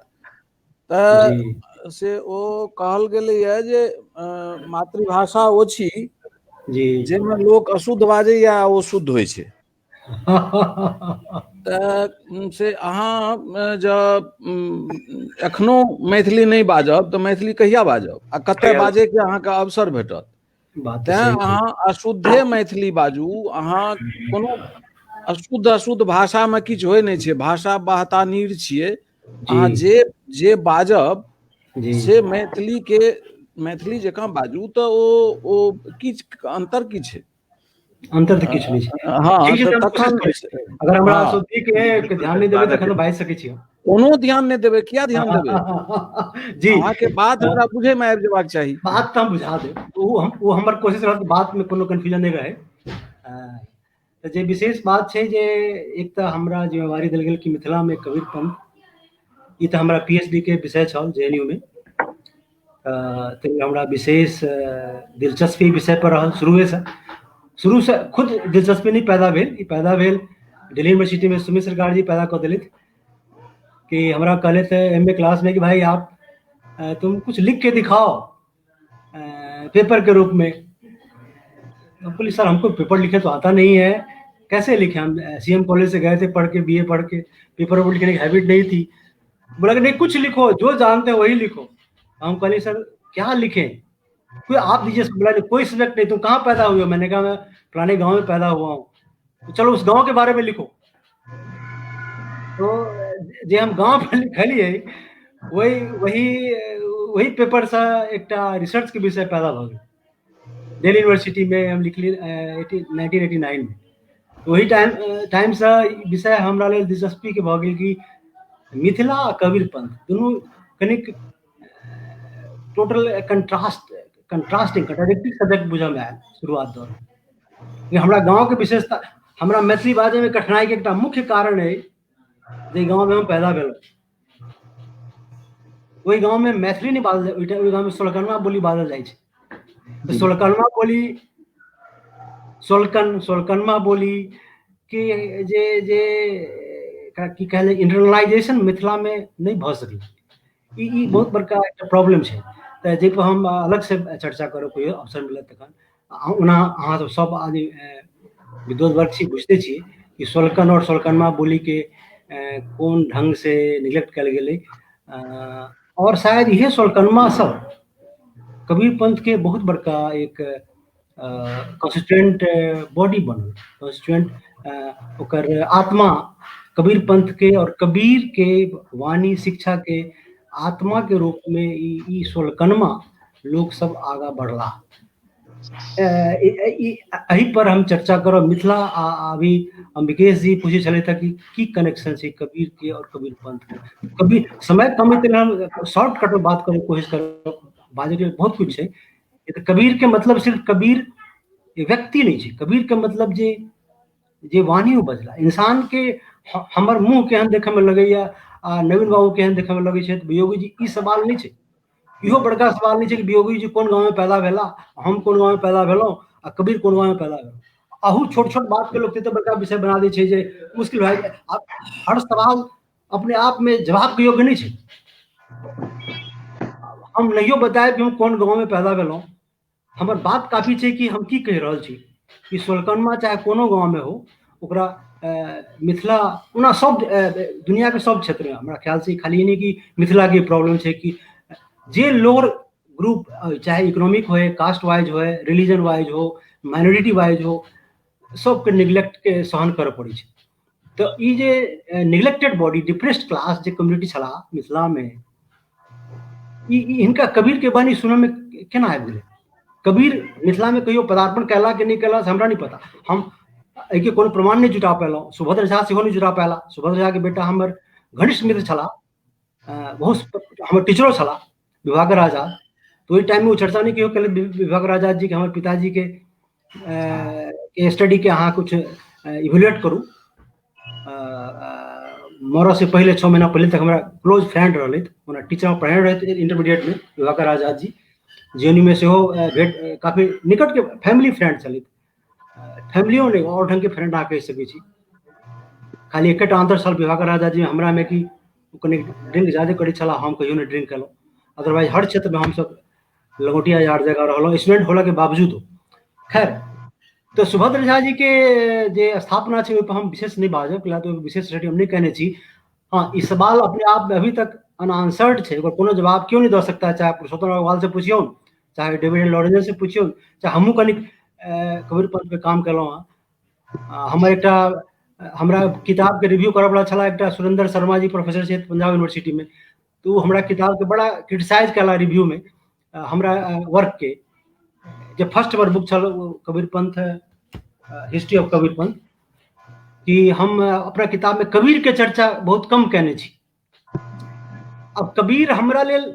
तऽ से ओ कहल गेलैए जे मातृभाषा ओ छी जाहिमे लोक अशुद्ध बाजैया ओ शुद्ध होइ छै। तऽ से अहाँ जँ एखनो मैथिली नहि बाजब तऽ मैथिली कहिया बाजब आ कतऽ बाजैके अहाँके अवसर भेटत? बात तैं सही छै। अहाँ अशुद्धे मैथिली बाजू। अहाँ कोनो अशुद्ध अशुद्ध भाषामे किछु होइ नहि छै, भाषा बहता नीर छियै। अहाँ जे जे बाजब से मैथिली के मैथिली जकाँ बाजू तऽ ओ किछु अन्तर की छै? अंतर तऽ किछु नहि छै। हँ, ठीक छै, तऽ हम कोशिश तखन करै छी। अगर हमरा हँ। अशुद्धि के ध्यान नहि देबै तखन बाजि सकै छी हम। कोनो ध्यान नहि देबै, किया ध्यान देबै? जी। अहाँके बात हमरा बुझे मे आबि जेबाक चाही। बात तऽ हम बुझा देब, ओ हमर कोशिश रहत बात मे कोनो कन्फ्यूजन नहि रहै। तऽ जे विशेष बात छै जे एक तऽ हमरा जिम्मेवारी देल गेल कि मिथिला मे कबीर पंथ, ई तऽ हमरा PhD के विषय छल JNU मे, तऽ हमरा विशेष दिलचस्पी विषय पर रहल शुरुए से। शुरूसँ खुद दिलचस्पी नहि पैदा भेल। ई पैदा भेल दिल्ली यूनिवर्सिटी में सुमित सरकार जी पैदा कऽ देलथि कि हमरा कहले थे एम ए क्लास में कि भाई आप तुम कुछ लिख के दिखाओ पेपर के रूप में। तो बोली सर हमको पेपर लिखे तो आता नहीं है, कैसे लिखे, हम सी एम कॉलेज से गए थे पढ़ के, बी ए पढ़ के, पेपर वेपर लिखने की हैबिट नहीं थी। बोला कि नहीं कुछ लिखो, जो जानते हो वही लिखो। हम कहले सर क्या लिखें, कोई आप दीजिए। बोला नहीं, कोई सब्जेक्ट नहीं, तुम कहाँ पैदा हुए हो? मैंने कहा मैं फलाने गांव में पैदा हुआ हूँ। तो चलो उस गांव के बारे में लिखो। तो जे हम गांव पर लिखलिए वही वही वही पेपर से एकटा रिसर्च के विषय पैदा भऽ गेल। दिल्ली यूनिवर्सिटी में हम लिखलिए 1989 में। वही टाइम से विषय हमरा लेल दिलचस्पी के भऽ गेल कि मिथिला आ कबीर पंथ दुनू कनिक टोटल कंट्रास्टिंग कंट्राडिक्टिव सब्जेक्ट बुझऽ में आयल शुरुआत दौर में। हमरा गाँव के विशेषता, हमरा मैथिली बाजय में कठिनाई के एकटा मुख्य कारण है जे गाँव में हम पैदा भेलहुँ ओहि गाँव में मैथिली नहि बाजल, ओहि गाँव में सोलकनमा बोली बाजल जाइ छै। सोलकनमा बोली, सोलकनमा बोली के जे जे एकरा की कहल जाय, इंटरनलाइजेशन मिथिला में नहि भऽ सकलै। ई बहुत बड़का एकटा प्रॉब्लम छै, तऽ जाहि पर हम अलग से चर्चा करब कहियो अवसर मिलत तखन। ओना अहाँ सब सब आदमी विद्वत वर्ग छी, बुझिते छी कि सोलकन और सोलकनमा बोली के कोन ढंग से निगलेक्ट कयल गेलै। और शायद इहे सोलकनमा सब कबीर पंथ के बहुत बड़का एक कॉन्स्टिट्यूएंट बॉडी बनल, कॉन्स्टिट्यूएंट ओकर आत्मा कबीर पंथ के और कबीर के वाणी शिक्षा के आत्मा के रूप में ई सोलकनमा लोक सब आगा बढ़ला। एहि पर हम चर्चा करब। मिथिला आ अभी अंबिकेश जी पूछे छलथि कि की कनेक्शन छै कबीर के और कबीर पंथ के। कबीर समय कम है, हम शॉर्टकट में बात करे कोशिश करब, बाजै के बहुत कुछ छै। तऽ कबीर के मतलब सिर्फ कबीर व्यक्ति नहीं छै, कबीर के मतलब जे वाणी ओ बजला। इंसान के हमर मुँह केहन देखय में लगैया आ नवीन बाबू केहन देखय में लगै छै, वियोगी जी ई सवाल नहीं छै। इहो बड़का सवाल नहीं छै कि वियोगी जी कोन गाँव में पैदा भेला, हम कोन गाँव में पैदा भेलहुँ आ कबीर कोन गाँव में पैदा भेलहुँ। अहू छोट छोट बात के लोग तते बड़का विषय बना दै छै जे मुश्किल भए जाइ। आब हर सवाल अपने आप में जवाब के योग्य नहीं छै। हम नहियो बतायब कि हम कोन गाँव में पैदा भेलहुँ, हमर बात काफी छै कि हम की कहि रहल छी कि सोलकनमा चाहे कोनो गाँव में हो ओकरा मिथिला ओना सब दुनिया के सब क्षेत्र में हमरा ख्याल से खाली नहि कि मिथिला के प्रॉब्लम छै कि जे लोअर ग्रुप चाहे इकोनॉमिक होए, कास्ट वाइज होए, रिलीजन वाइज हो, माइनॉरिटी वाइज हो, सबके निगलेक्ट के सहन करऽ पड़ै छै। तऽ ई जे निगलेक्टेड बॉडी डिप्रेस्ड क्लास जे कम्युनिटी छलाह मिथिला में, ई हिनका कबीर के वाणी सुनऽ में केना आबि गेलै? कबीर मिथिला में कहियो पदार्पण कयला कि नहि कयला से हमरा नहि पता, हम एहिके कोनो प्रमाण नहि जुटा पेलहुँ। सुभद्र झा सेहो नहि जुटा पायला। सुभद्र झा के बेटा हमर घनिष्ठ मित्र छलाह, बहुत हमर टीचरो छलाह विभाकर आजाद। तऽ ओहि टाइममे ओ चर्चा नहि कहियो केलथि विभाकर आजाद जी के हमर पिताजी के स्टडी के अहाँ कुछ इवेलुएट करू। मरऽ से पहिले 6 महीना पहिले तक हमरा क्लोज फ्रेंड रहलथि, ओना टीचर हम पढ़ने रहथि इंटरमीडिएट में विभाकर आजाद जी, जे एन यू में सेहो भेट काफी निकट के फैमिली फ्रेंड छलथि, फैमिलियो नहि और ढंग के फ्रेंड अहाँ कहि सकै छी। खाली एकेटा अंतर छल विभाकर आजाद जी हमरा में कि ओ कनि ड्रिंक ज्यादे करै छलाह, हम कहियो नहि ड्रिंक केलहुँ। अदरवाइज हर क्षेत्र में हमसब लंगोटिया यार जगह रहलहुँ स्टूडेंट होला के बावजूदो। खैर तो सुभद्र झा जी के जे स्थापना छै ओहि पर हम विशेष नहि बाजब, किया तऽ विशेष स्टडी हम नहि केने छी। हाँ, ई सवाल अपने आप में अभी तक अनआंसर्ड छै, ओकर कोनो जवाब क्यों नहीं दऽ सकता है, चाहे पुरुषोत्तम अग्रवाल से पुछियौ, चाहे डेविड लॉरेंजन से पुछियौ, चाहे हमहूँ कनि कबीर पंथ पे काम केलहुँ हँ। हमर एकटा हमरा किताब के रिव्यू करऽ वाला छलाह एकटा सुरेंद्र शर्मा जी प्रोफेसर छथि पंजाब यूनिवर्सिटी में, तऽ ओ हमरा किताब के बड़ा क्रिटिसाइज केला रिव्यू में हमरा वर्क के, जे फर्स्ट हमर बुक छल ओ कबीर पंथ हिस्ट्री ऑफ कबीर पंथ, कि हम अपना किताब में कबीर के चर्चा बहुत कम केने छी। अब कबीर हमरा लेल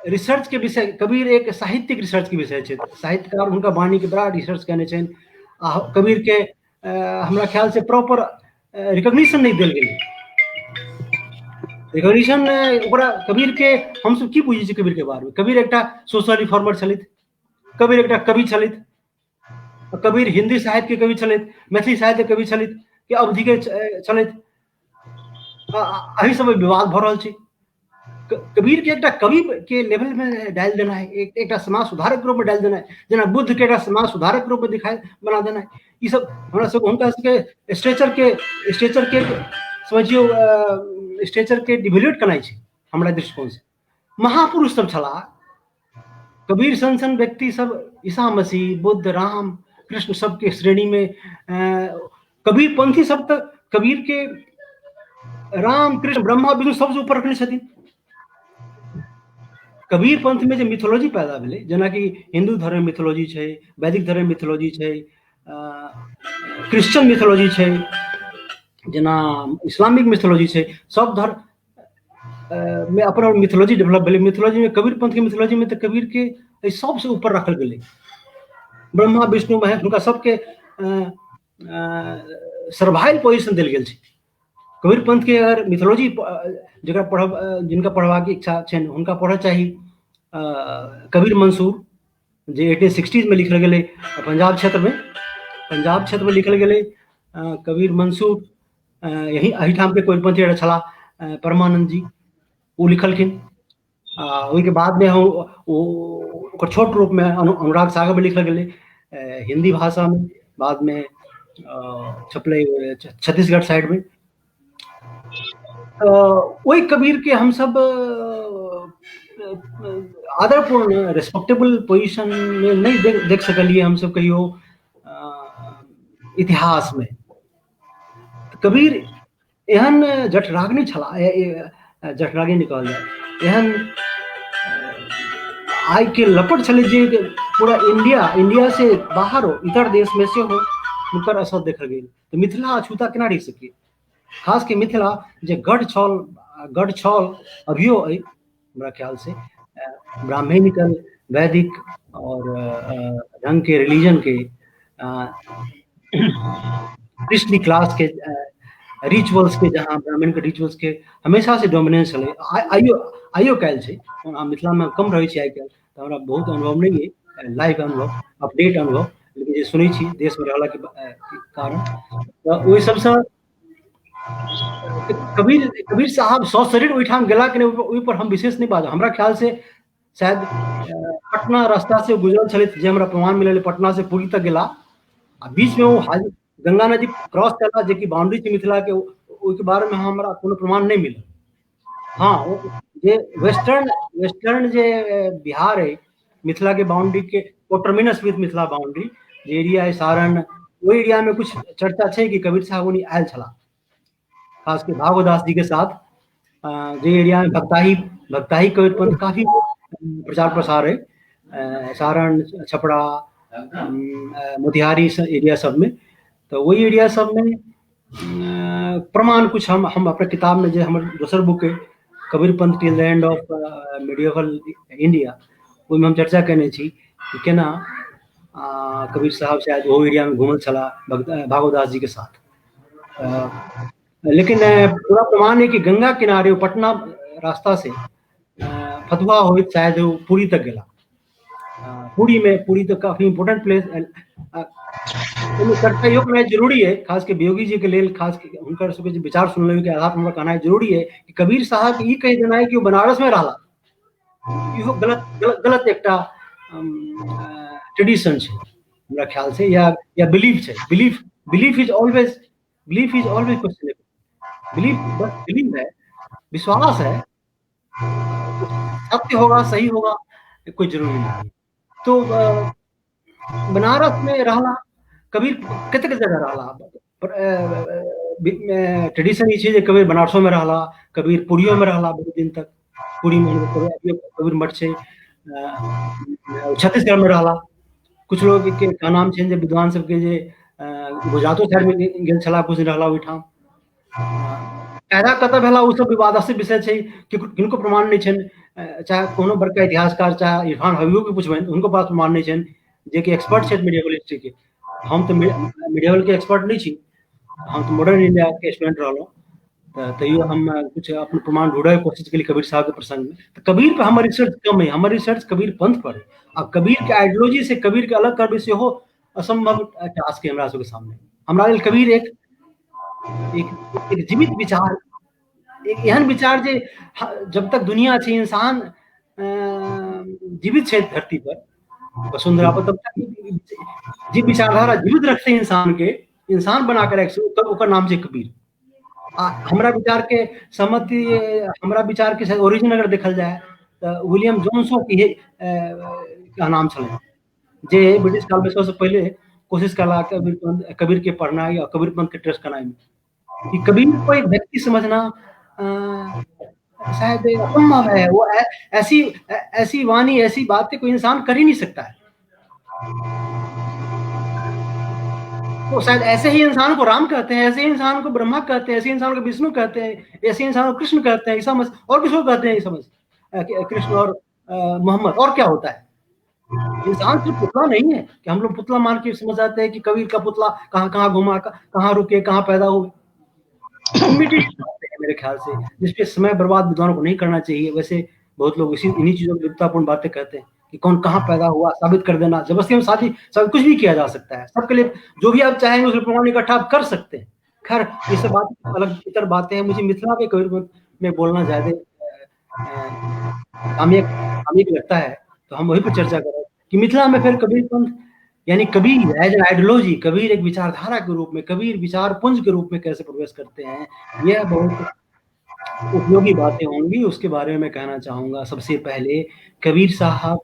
रिसर्च के विषय, कबीर एक साहित्यिक रिसर्च के विषय छै, साहित्यकार हुनका वाणी के बड़ा रिसर्च केने छनि आ कबीर के हमरा ख्याल से प्रॉपर रिकॉग्निशन नहि देल गेलै। रिकॉग्निशन ओकरा कबीर के हमसब की बुझै छी कबीर के बारे में? कबीर एकटा सोशल रिफॉर्मर छलथि, कबीर एकटा कवि छलथि। कबीर हिंदी साहित्य के कवि छलथि, मैथिली साहित्य के कवि छलथि कि अवधि के छलथि, एहि सब विवाद भऽ रहल छै। कबीर के एकटा कवि के लेवल में डालि देनाइ, एकटा समाज सुधारक रूप में डालि देनाइ, जेना बुद्ध के एकटा समाज सुधारक रूप में दिखाई बना देनाइ, ई सब हमरा सब हुनका सबके स्ट्रेचर के समझियौ, स्ट्रेचर के डिवेल्यूट केनाइ छै हमरा दृष्टिकोण से। महापुरुष सब छलाह कबीर सन सन व्यक्ति सब, ईसा मसीह, बुद्ध, राम, कृष्ण सबके श्रेणी में कबीर पंथी सब तऽ कबीर के राम, कृष्ण, ब्रह्मा, विष्णु सबसँ ऊपर रखने छथिन। कबीर पंथ में जे मिथोलॉजी पैदा भेलै, जेनाकि हिंदू धर्म मिथोलॉजी छै, वैदिक धर्म मिथोलॉजी छै, क्रिश्चियन मिथोलॉजी छै, जेना इस्लामिक मिथोलॉजी छै, सब धर्म में अपन मिथोलॉजी डेवलप भेलै। मिथोलॉजी में कबीर पंथ के मिथोलॉजी में तऽ कबीर के एहि सबसँ ऊपर रखल गेलै। ब्रह्मा, विष्णु, महेश, हुनका सबके सर्वाइल पोजिशन देल गेल छै। कबीर पंथ के अगर मिथोलॉजी जकरा पढ़ब, जिनका पढ़बाक इच्छा छनि, हुनका पढ़ऽ चाही कबीर मंसूर, जे 1860s में लिखल गेलै पंजाब क्षेत्रमे, पंजाब क्षेत्रमे लिखल गेलै कबीर मंसूर। यही एहिठामके कोइ पंथी छलाह परमानंद जी, ओ लिखलखिन। आ ओहिके बादमे हम ओ ओकर छोट रूपमे अनुराग सागरमे लिखल गेलै हिंदी भाषामे, बादमे छपलै छत्तीसगढ़ साइडमे। तऽ ओहि कबीरके हमसब आदरपूर्ण रेस्पेक्टेबल पोजिशनमे नहि देख सकलियै हमसब कहियो इतिहासमे। कबीर एहन जठराग्नि छलाह, जठराग्नि नहि कहल जाय, एहन आगिके लपट छलै जे पूरा इंडिया, इंडिया से बाहरो इतर देशमे सेहो हुनकर असर देखल गेल। तऽ मिथिला अछूता केना रहि सकै? खास के मिथिला जे गढ़ छल, गढ़ छल, अभियो अइ हमरा ख्याल से, ब्राह्मणिकल, वैदिक और रंग के रिलीजन के, कृष्ण क्लास के रिचुअल्स के, जहाँ ब्राह्मण के रिचुअल्स के हमेशा से डोमिनेंस छलै, आइयो आइयो काल्हि छै। ओना मिथिलामे कम रहै छै आइ काल्हि, तऽ हमरा बहुत अनुभव नहि अइ, लाइव अनुभव, अपडेट अनुभव, लेकिन जे सुनै छी देशमे रहलाके कारण, तऽ ओहि सबसँ कबीर कबीर साहब सशरीर ओहिठाम गेला कि नहि, ओहिपर हम विशेष नहि बाजब। हमरा ख्याल से शायद पटना रास्ता से गुजरल छलथि, जे हमरा प्रमाण मिलल, पटना से पुरी तक गेला आ बीच में ओ हाजी गंगा नदी क्रॉस केला, जेकि बाउंड्री छै मिथिला के, ओहिके बारे में हमरा कोनो प्रमाण नहि मिलल। हाँ, जे वेस्टर्न वेस्टर्न जे बिहार है, मिथिला के बाउंड्री के टर्मिनस विथ मिथिला बाउंड्री जे एरिया है, सारण, ओहि एरिया में कुछ चर्चा छै कि कबीर साहब ओनी आयल छलाह, खास के भागवदास जी के साथ, जे एरिया में भक्ताही भक्ताही कबीर पंथ काफी प्रचार प्रसार है, सारण, छपरा, मोतिहारी एरिया सब में। तऽ ओहि एरिया सब में प्रमाण कुछ हम अपना किताब में, जे हमर दोसर बुक है, Kabir Panth till the end of medieval India, ओहिमे हम चर्चा केने छी कि केना कबीर साहब शायद ओहो एरिया में घूमल छलाह भागवदास जी के साथ। लेकिन पूरा प्रमाण है कि गंगा किनारे पटना रास्ता से फतुहा होइत शायद ओ पुरी तक गेला। पुरी में, पुरी तो काफी इम्पोर्टेंट प्लेस, ओहिमे चर्चा इहो केनाइ जरूरी है, खास के वियोगी जी के लेल, खास के हुनकर सबके जे विचार सुनले के आधार पर हमरा कहनाइ जरूरी है कि कबीर साहब ई कहि देनाइ कि ओ बनारस में रहला, इहो गलत गलत गलत एकटा ट्रेडिशन छै हमरा ख्याल से, या बिलीफ छै। Belief belief is always belief is always questionable। Belief bus belief है, विश्वास है, सत्य होगा, सही होगा, कोई जरूरी नहीं। तो बनारस में रहला कबीर, कतेक जगह रहला? ट्रेडिशन ई छै जे कबीर बनारसो में रहला, कबीर पुरियो में रहला बहुत दिन तक, पुरी में कबीर मठ छै, छत्तीसगढ़ में रहला। कुछ लोग के का नाम छै जे विद्वान सबके जे गुजरातो साइड में गेल छलाह, कुछ दिन रहला ओहिठाम। पैदा कतऽ भेला, ओ सब विवादास्पद विषय छै, किनको प्रमाण नहि छनि। चाहे कोनो बड़का इतिहासकार, चाहे इरफान हबीबो के पुछबनि, हुनको पास प्रमाण नहि छनि, जेकि एक्सपर्ट छथि मिडिएवल हिस्ट्री के। हम तऽ मिडिएवल के एक्सपर्ट नहि छी, हम तऽ मॉडर्न इंडिया के स्टूडेंट रहलहुँ, तऽ तैयो हम किछु अपन प्रमाण ढूँढयके कोशिश केली कबीर साहब के प्रसंग में। तऽ कबीर पर हमर रिसर्च कम है, हमर रिसर्च कबीर पंथ पर है। आ कबीर के आइडियोलॉजी से कबीर के अलग करबै सेहो असंभव टास्क है हमरा सबके सामने। हमरा लेल कबीर एक एक एक जीवित विचार, एक एहन विचार जे जब तक दुनिया छै, इंसान जीवित छै धरती पर वसुंधरा पर, तब तक जे विचारधारा जीवित रखते इंसान के, इंसान बना के रख, ओकर नाम छै कबीर। आ हमरा विचार के सहमति, हमरा विचार के ओरिजिन अगर देखल जाय तऽ विलियम जोन्सो के नाम छलै, जे ब्रिटिश काल में सबसे पहले कोशिश कला कबीर कबीर के पढ़ना या कबीर पंथ के ट्रेस कराने में, कि कबीर को एक व्यक्ति समझना शायद असंभव है। वो ऐसी ऐसी वाणी, ऐसी बातें कोई इंसान कर ही नहीं सकता है। तो शायद ऐसे ही इंसान को राम कहते हैं, ऐसे ही इंसान को ब्रह्मा कहते हैं, ऐसे इंसान को विष्णु कहते हैं, ऐसे इंसान को कृष्ण कहते हैं, ईसा मसीह, और किसको कहते हैं ईसा मसीह, कृष्ण और मोहम्मद, और क्या होता है। इंसान सिर्फ पुतला नहीं है कि हम लोग पुतला मान के समझ जाते हैं कि कबीर का पुतला कहाँ कहाँ घुमा, कहाँ रुके, कहाँ पैदा हुए। मेरे ख्याल से जिसपे समय बर्बाद विद्वानों को नहीं करना चाहिए। वैसे बहुत लोग इसी इन्हीं चीजों की विद्वतापूर्ण बातें कहते हैं कि कौन कहाँ पैदा हुआ साबित कर देना, जबरदस्ती हम शादी सब कुछ भी किया जा सकता है, सबके लिए जो भी आप चाहेंगे उसे प्रमाण इकट्ठा आप कर सकते हैं। खैर ये सब बात अलग इतर बातें हैं। मुझे मिथिला के कबीर में बोलना ज्यादा कामिक लगता है, तो हम वही पर चर्चा करें कि मिथिला में फिर कबीर पंथ यानी Kabir as an ideology, Kabir एक विचारधारा के रूप में, कबीर विचार पुंज के रूप में कैसे प्रवेश करते हैं, यह बहुत उपयोगी बातें होंगी, उसके बारे में मैं कहना चाहूँगा। सबसे पहले Kabir Sahab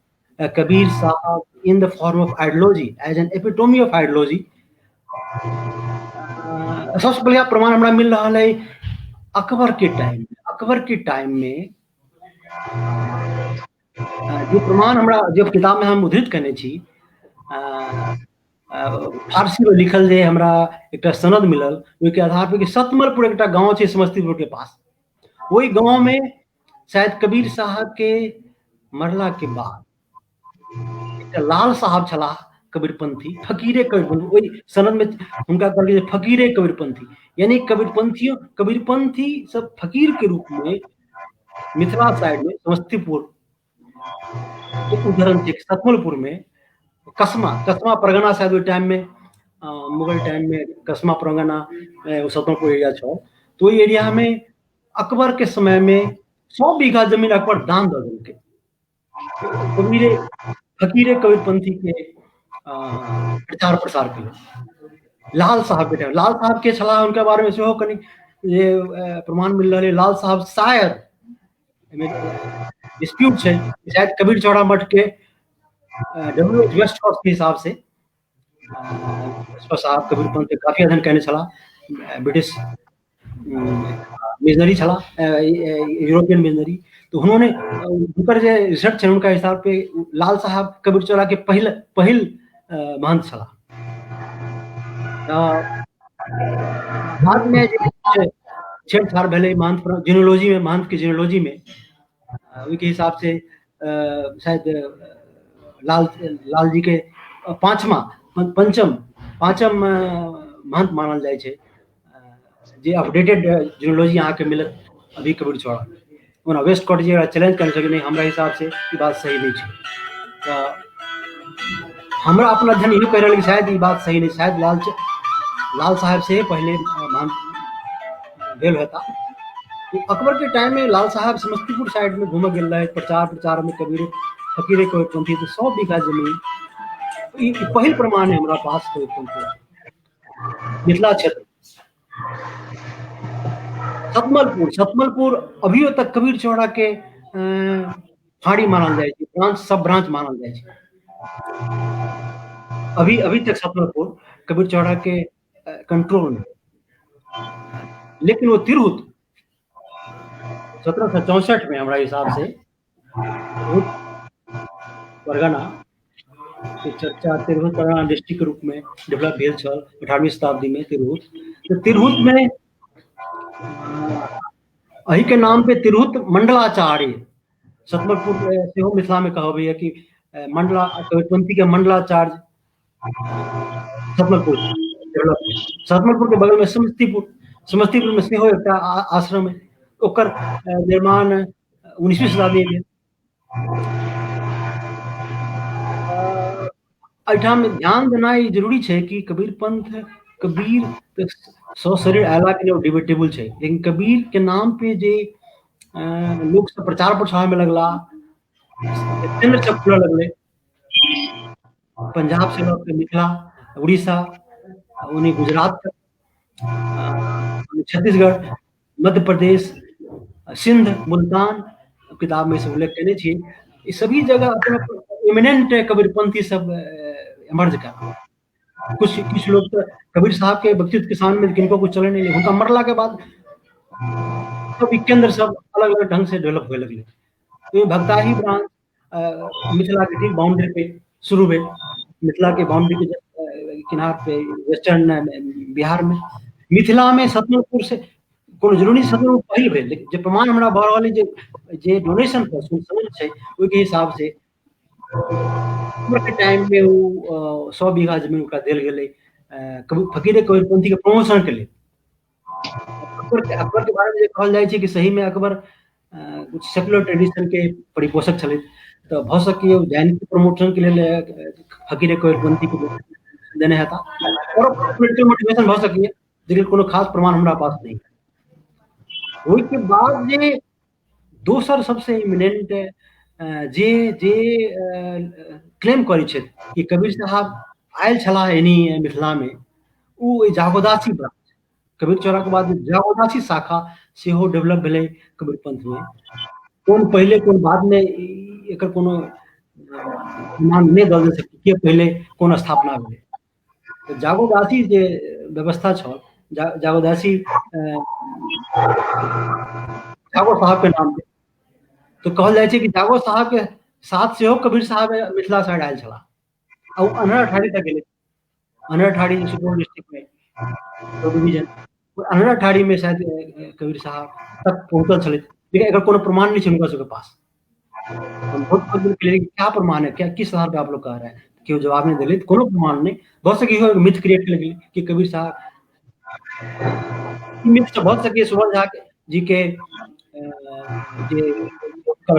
in the form of ideology, as an epitome of ideology. सबसे पहले प्रमाण हमरा मिल रहा है अकबर के टाइम में। अकबर के टाइम में जो प्रमाण हमरा जो किताब में हम उद्धृत करने छी, फारसी में लिखल जे हमरा एकटा सनद मिलल, ओहिके आधार पर कि सतमलपुर एकटा गाँव छै समस्तीपुर के पास, ओहि गाँव में शायद कबीर साहब के मरला के बाद एकटा लाल साहब छलाह कबीरपंथी, फकीरे कबीरपंथी, ओहि सनद में हुनका कहल गेल फकीरे कबीरपंथी, यानी कबीरपंथियों कबीरपंथी सब फकीर के रूप में मिथिला साइड में समस्तीपुर एक उदाहरण छै सतमलपुर में कसमा, कसमा परगना शायद ओहि टाइम में मुगल टाइम में कसमा परगना सतमलपुर एरिया छल, तो ओहि एरिया में अकबर के समय में 100 बीघा जमीन अकबर दान दऽ देलकै कबीरे फकीरे कबीरपंथी के प्रचार प्रसार के लेल। लाल साहब के टाइम, लाल साहब के छलाह हुनका बारे में सेहो कनि जे प्रमाण मिल रहल है, लाल साहब शायद डिस्प्यूट छै, शायद कबीर चौड़ा मठ के डब्ल्यू एच वेस्ट के हिसाब से साहब कबीरपंथ के काफी अध्ययन करने छलाह, ब्रिटिश मिशनरी छलाह, यूरोपियन मिशनरी, तो उन्होंने हुनकर जे रिसर्च छै हुनका हिसाब पे लाल साहब कबीर चौड़ा के पहिल पहिल महंत छलाह। बाद में जे छेड़छाड़ भेलै महंत जिनोलॉजी में, महंत के जिनोलॉजी में ओहिके हिसाब से शायद लाल लाल जी के पाँचमा पंचम पाँचम महंत मानल जाइ छै, जे अपडेटेड जिनोलॉजी अहाँके मिलत अभी कबीर चौड़ा। ओना वेस्ट कॉट जे चैलेंज करै छै कि नहि हमरा हिसाब से ई बात सही नहि छै, तऽ हमरा अपन अध्ययन इहो कहि रहल कि शायद ई बात सही नहि, शायद लाल लाल साहब से पहले महंत भेल होता। अकबर के टाइम में लाल साहब समस्तीपुर साइड में घूमऽ गेल रहे प्रचार प्रचार में कबीर फकीरे कबीरपंथी, तो 100 बीघा जमीन ई पहिल प्रमाण है हमरा पास कबीरपंथी मिथिला क्षेत्र सतमलपुर। सतमलपुर अभियो तक कबीर चौड़ा के फाड़ी मानल जाइ छै, ब्रांच सब ब्रांच मानल जाइ छै अभी अभी तक सतमलपुर कबीर चौड़ा के कंट्रोल में। लेकिन वो तिरहुत 1764 में हमरा हिसाब से परगना के चर्चा तिरहुत परगना डिस्ट्रिक्ट के रूप में डेवलप भेल छल 18वीं शताब्दी में। तिरहुत तो तिरहुत में अही के नाम पे तिरहुत मंडलाचार्य सतमलपुर सेहो मिथिला में कहबैया कि मंडला कबीरपंथी के मंडलाचार्य सतमलपुर डेवलप। सतमलपुर के बगल में समस्तीपुर, समस्तीपुर में सेहो एकटा आश्रम है, ओकर निर्माण 19वीं शताब्दी में। एहिठाम ध्यान देनाइ जरूरी छै कि कबीर पंथ, कबीर सशरीर अयला कि नहि डिबेटेबल छै, लेकिन कबीर के नाम पे जे लोक सब प्रचार प्रसार में लगला, केंद्र सब खुलऽ लगलै पंजाब से लऽ के मिथिला, उड़ीसा, ओनी गुजरात तक, छत्तीसगढ़, मध्य प्रदेश, सिंध, मुल्तान, किताब में सब उल्लेख केने छी, ई सभी जगह अपन अपन इमिनेंट कबीरपंथी सब इमर्ज कर कुछ किछु लोग तऽ कबीर साहब के व्यक्तित्व के सामने किनको कुछ चले नहीं, हुनका मरला के बाद सब ई केंद्र सब अलग अलग ढंग से डेवलप हुए लगले। तो भक्ताही ब्रांच मिथिला के ठीक बाउंड्री पे शुरू भेल, मिथिला के बाउंड्री के किनार पे वेस्टर्न बिहार में, मिथिला में सतनपुर से कोनो जरूरी सतनपुर पहिल भेल, लेकिन जे प्रमाण हमरा भऽ रहल जे जे डोनेशन पर छै ओहिके हिसाब से के टाइम में ओ 100 बीघा जमीन ओकरा देल गेलै फकीरे कबीरपंथी के प्रमोशन के लेल। अकबर के बारे में जे कहल जाइ छै कि सही में अकबर कुछ सेकुलर ट्रेडिशन के परिपोषक छलै, तऽ भऽ सकैए ओ जैन के प्रमोशन के लेल फकीरे कबीरपंथी के देने हेता, और पोलिटिकल मोटिवेशन भऽ सकैए, लेकिन कोनो खास प्रमाण हमरा पास नहीं। ओहिके बाद जे दोसर सबसे इमिनेंट जे जे क्लेम करै छथि कि कबीर साहब आयल छलाह एनी मिथिला में, ओ जागोदासी ब्रांच, कबीर चौरा के बाद जागोदासी शाखा सेहो डेवलप भेलै कबीर पंथ में। कोन पहिले कोन बाद में एकर कोनो प्रमाण नहि दऽ सकै के पहिले कोन स्थापना भेलै। तऽ जागोदासी जे व्यवस्था छल, जागोदासी जागो साहब के नाम पे, तऽ कहल जाइ छै कि जागो साहब के साथ सेहो कबीर साहब मिथिला साइड आयल छलाह, आ ओ अन्हरा ठाढ़ी तक गेलै। अन्हरा ठाढ़ी सुपौल डिस्ट्रिक्ट में डिवीजन, अन्हरा ठाढ़ी में शायद कबीर साहब तक पहुंचल छलै, लेकिन एकर कोनो प्रमाण नहीं छै हुनका सबके पास। हम बहुत बहुत दिन के क्या प्रमाण है, क्या किस आधार पे आप लोग कह रहे हैं, केओ जवाब नहीं दिले, कोनो प्रमाण नहीं। भऽ सकै इहो मिथ क्रिएट कयल गेलै कि कबीर साहब मिथ तऽ भऽ सकै सुमन झा जी के जे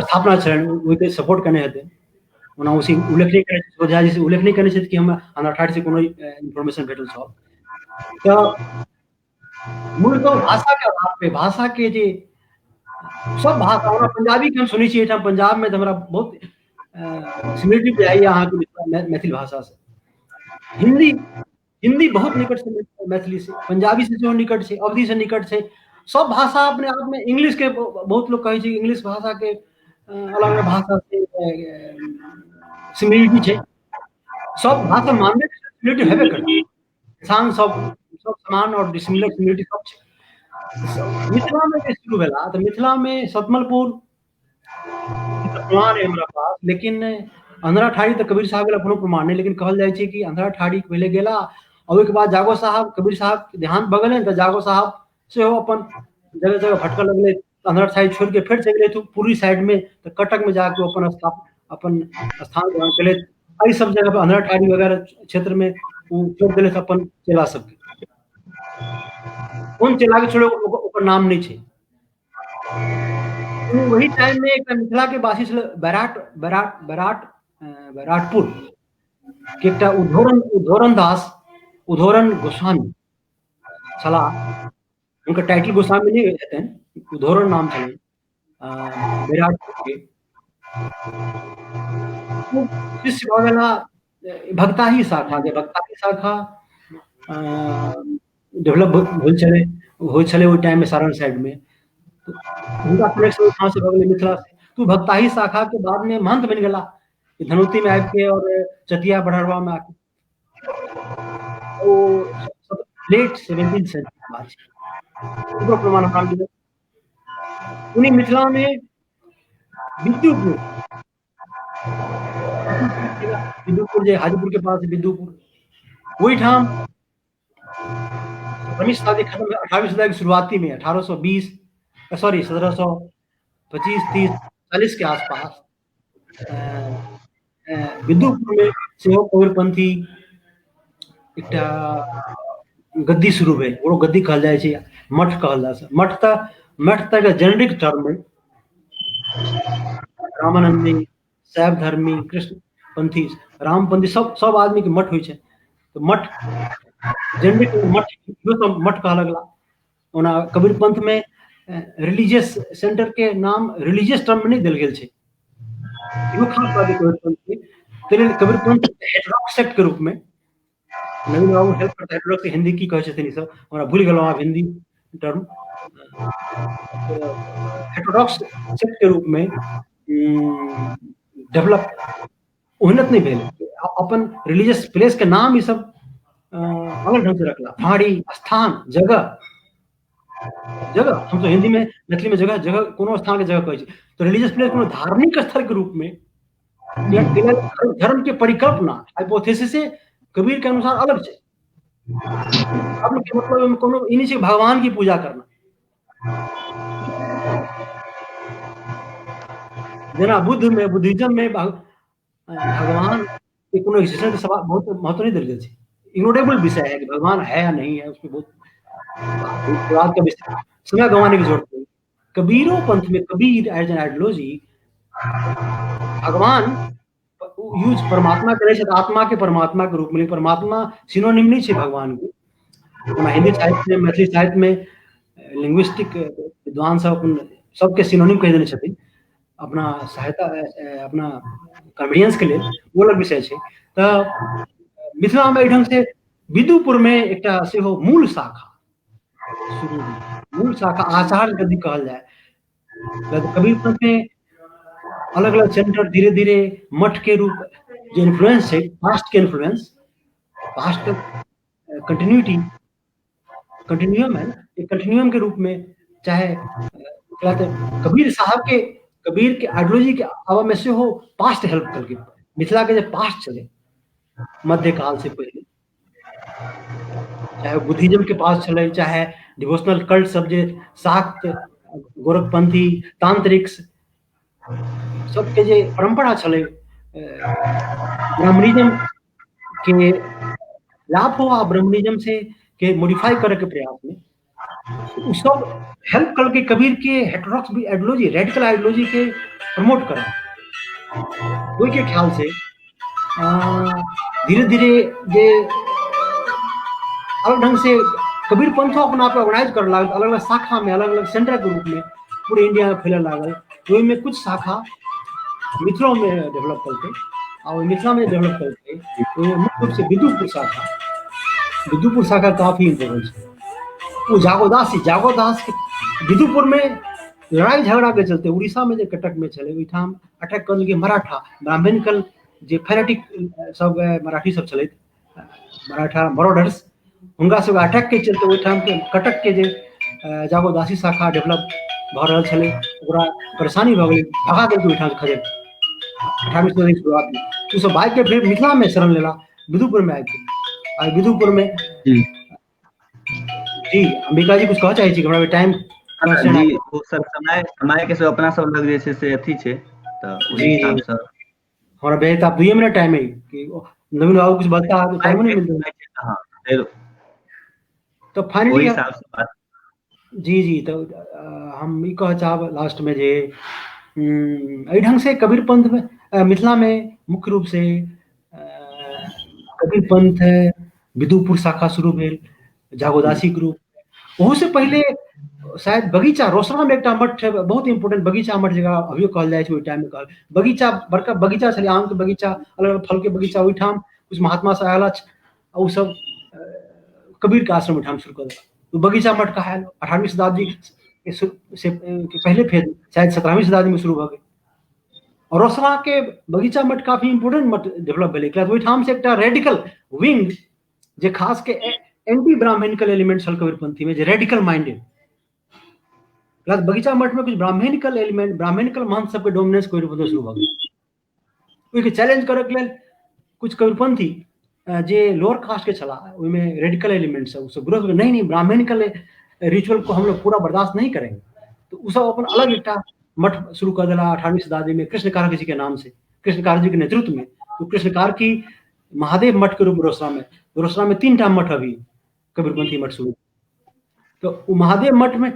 स्थापना छलनि ओहिके सपोर्ट केने हेतै। ओना उसी उल्लेख नहि करै सुमन झा जी से उल्लेख नहि केने छथि कि हमरा अठारह से कोनो इन्फॉर्मेशन भेटल छल। तऽ मूलतः भाषा के आधार पे, भाषा के जे सब भाषा, ओना पंजाबी के हम सुनै छी एहिठाम पंजाब में तऽ हमरा बहुत सिमिलरिटी बुझाइए अहाँके मैथिल भाषा से। हिंदी हिंदी बहुत निकट छै मैथिली से, पंजाबी से सेहो निकट छै, अवधी से निकट छै। सब भाषा अपने आप में, इंग्लिश के बहुत लोग कहै छै इंग्लिश भाषा के अलग अलग भाषा से सिमिलरिटी छै। सब भाषा मानबे सिमिलरिटी हेबे करै, इंसान सब सब समान और डिसिमिलर सिमिलरिटी सब छै। मिथिला में जे शुरू भेला तऽ मिथिला में सतमलपुर प्रमाण है हमरा पास, लेकिन अंधरा ठाढ़ी तऽ कबीर साहब के कोनो प्रमाण नहीं, लेकिन कहल जाइ छै कि अंधरा ठाढ़ी पहिले गेला और ओहिके बाद जागो साहब कबीर साहब के देहांत भऽ गेलनि तऽ जागो साहब सेहो अपन जगह जगह भटकऽ लगलै, अंधरा ठाढ़ी छोड़ि के फेर चलि गेलै पूर्वी साइड में, तऽ कटक में जाके अपन अपन स्थान ग्रहण केलथि। एहि सब जगह पर अंधरा ठाढ़ी वगैरह क्षेत्र में ओ छोड़ि देलथि अपन चेला सबके। कोन चेला के छोड़े ओकर नाम नहीं छै। वही टाइम में एक मिथिला के वासी छलै बैराट बैराट बैराट बैराटपुर के एकटा उधोरन उधोरन दास उधोरन गोस्वामी छलाह। हुनकर टाइटल गोस्वामी नहि हेतनि, उधोरन नाम छलनि बैराटपुर के। शिष्य भऽ गेला भक्ताही शाखा के, भक्ताही शाखा डेवलप भेल छलै, होइ छलै ओहि टाइममे सारण साइडमे। हुनका कनेक्शन ओहिठाम से भऽ गेलै मिथिला से, तऽ भक्ताही शाखा के बादमे महंत बनि गेला धनौती में आबि के और चतिया बड़हरवा में आके। ओ लेट 17 सेंचुरी बात छै, ओकरो प्रमाण हमरा मिलल। उन्हीं मिथिला में बिद्दुपुर, बिद्दुपुर जे हाजीपुर के पास बिद्दुपुर, ओहिठाम 19 शताब्दी खत्म, 18वीं शताब्दी की शुरुआती में 1820 सॉरी 1725 30 40 के आसपास बिद्दुपुर में सेहो कबीरपंथी एकटा गद्दी शुरू भेल। ओकरो गद्दी कहल जाइ छै, मठ कहल जाइ छै। मठ तऽ एकटा जेनरिक टर्म है। रामानंदी, शैव धर्मी, कृष्ण पंथी, रामपंथी, सब सब आदमी के मठ होइ छै। तऽ मठ जेनरिक मठ इहो सब मठ कहऽ लगला। ओना कबीर पंथ में रिलीजियस सेंटर के नाम रिलीजियस टर्म में नहि देल गेल छै, इहो खास बात है कबीर पंथ के। ताहि लेल कबीर पंथ हेटरॉक्स सेक्ट के रूप में नवीन बाबू हेल्प करता, हेटरॉक्स हिंदी की कहै छथिन ई सब हमरा भूलि गेलहुँ आब हिंदी टर्म। हेटरॉक्स सेक्ट के रूप में डेवलप ओहनत नहि भेल, अपन रिलीजियस प्लेस के नाम ई सब अलग ढंग से रखला, पहाड़ी स्थान जगह जगह हम तो हिंदी में मैथिली में जगह जगह कोनो स्थान के जगह कहै छी, तो रिलीजियस प्लेस कोनो धार्मिक स्थल के रूप में धर्म के परिकल्पना हाइपोथेसिस से कबीर के अनुसार अलग छै। धर्म के मतलब कोनो ई नहि छै भगवान की पूजा करना, जेना बुद्ध में बुद्धिज्म में भगवान के कोनो एक्सिस्टेंस के सवाल बहुत महत्व नहीं देल गेल छै, इग्नोरेबल विषय है कि भगवान है या नहीं है, उसमें बहुत विवाद का विषय, समय गंवाने की जरूरत नहीं। कबीरो पंथ में कबीर एज एन आइडियोलॉजी भगवान यूज परमात्मा करै छै, आत्मा के परमात्मा के रूप में, परमात्मा सिनोनिम नहीं छै भगवान के। ओना हिंदी साहित्य में मैथिली साहित्य में लिंग्विस्टिक विद्वान सब अपन सबके सिनोनिम कहि देने छथिन अपना सहायता अपना कन्वीनियंस के लेल, ओ अलग विषय छै। तऽ मिथिला में एहि ढंग से विदुपुर में एकटा सेहो मूल शाखा शुरू भेल, मूल शाखा आचार्य गद्दी कहल जाय। कबीर पंथ में अलग अलग सेंटर धीरे धीरे मठ के रूप जे इन्फ्लुएंस छै, पास्ट के इन्फ्लुएंस, पास्ट कंटिन्यूटी, कंटिन्यूअम है ना, एक कंटिन्यूअम के रूप में चाहे कबीर साहब के कबीर के आइडियोलॉजी के आवा में सेहो पास्ट हेल्प कलकै। मिथिला के जे पास्ट छलै मध्यकाल से पहिले, चाहे बुद्धिज्म के पास छलै, चाहे डिवोशनल कल्ट सब जे शाक्त गोरखपंथी तांत्रिक सबके जे परंपरा छलै, ब्राह्मणिज्म के लाभ हो आ ब्राह्मणिज्म से के मॉडिफाई करे के प्रयास में उ सब हेल्प करके कबीर के हेटरॉक्स भी आइडियोलॉजी रेडिकल आइडियोलॉजी के प्रमोट करा। ओहि के ख्याल से धीरे धीरे जे अलग ढंग से कबीर पंथो अपना आप ऑर्गेनाइज कर लागल, अलग अलग शाखा में अलग अलग सेंटर के रूप में पूरे इंडिया में फैले लागल। ओहिमे कुछ शाखा मिथिलो में डेवलप करके आ ओहि मिथिला में डेवलप करके ओहिमे मुख्य रूप से विदुपुर शाखा, विदुपुर शाखा काफी इम्पोर्टेंट छै। ओ जागोदास, जागोदास के विदुपुर में लड़ाई झगड़ा के चलते उड़ीसा में जे कटक में छलै ओहिठाम अटैक कर देलकै मराठा ब्राह्मणिकल जे फैनेटिक सब मराठी सब छलै, मराठा मरोडर्स, हुनका सब अटैक के चलते ओहिठाम के कटक के जे जागोदासी शाखा डेवलप भऽ रहल छलै ओकरा परेशानी भऽ गेलै, भगा देलकै ओहिठाम से खदेड़ 18वीं सदी के शुरुआत में। ओ सब भागि के फिर मिथिला में शरण लेला, विदुपुर में आबि के, आ विदुपुर में जी जी अंबिका जी कुछ कहऽ चाहै छी? हमरा टाइम जी ओ सब समय समय के सब अपना सब लग जे छै से अथी छै, तऽ ओहि हिसाब से हमरा भेज तऽ आब 2 मिनट टाइम है कि नवीन बाबू कुछ बता तो टाइम नहीं मिलता। हां फेर तो फाइनली हिसाब से बात जी जी। तो हम ई कह चाहब लास्ट में जे एहि ढंग से कबीर पंथ में मिथिला में मुख्य रूप से कबीर पंथ विदुपुर शाखा शुरू भेल, जागोदासी ग्रुप। ओहू से पहिले शायद बगीचा रोसड़ा में एकटा मठ बहुत इम्पोर्टेंट बगीचा मठ जकरा अभियो कहल जाइ छै, ओहि टाइम में कहल बगीचा, बड़का बगीचा छलै, आम के बगीचा, अलग अलग फल के बगीचा। ओहिठाम कुछ महात्मा सब आयल अछि आ ओ सब कबीर के आश्रम ओहिठाम शुरू कऽ देलक। ओ बगीचा मठ कहायल 18वीं शताब्दी से पहले, फेर शायद 17वीं शताब्दी में शुरू भऽ गेल। और रोसड़ा के बगीचा मठ काफी इम्पोर्टेंट मठ डेवलप भेलै, कियाकि ओहिठाम से एकटा रेडिकल विंग जे खास के एंटी ब्राह्मणिकल एलिमेंट छल कबीरपंथी में, जे रेडिकल माइंडेड, बगीचा मठ में कुछ ब्राह्मणिकल एलिमेंट ब्राह्मणिकल महंत सबके डोमिनेंस कबीरपंथ शुरू भऽ गेल। ओहिके चैलेंज करैके लेल कुछ कबीरपंथी जे लोअर कास्ट के छलाह ओहिमे रेडिकल एलिमेंट सब, सब विरोध नहीं नहीं ब्राह्मणिकल रिचुअल को हम लोग पूरा बर्दाश्त नहीं करेंगे, तो उ सब अपन अलग एकटा मठ शुरू कर देला 18वीं शताब्दी में कृष्ण जी के नाम से, कृष्ण जी के नेतृत्व में। तो कृष्ण की महादेव मठ के रूप में रोसड़ा में, रोसड़ा में 3 टा मठ अभी कबीरपंथी मठ शुरू। तो वो महादेव मठ में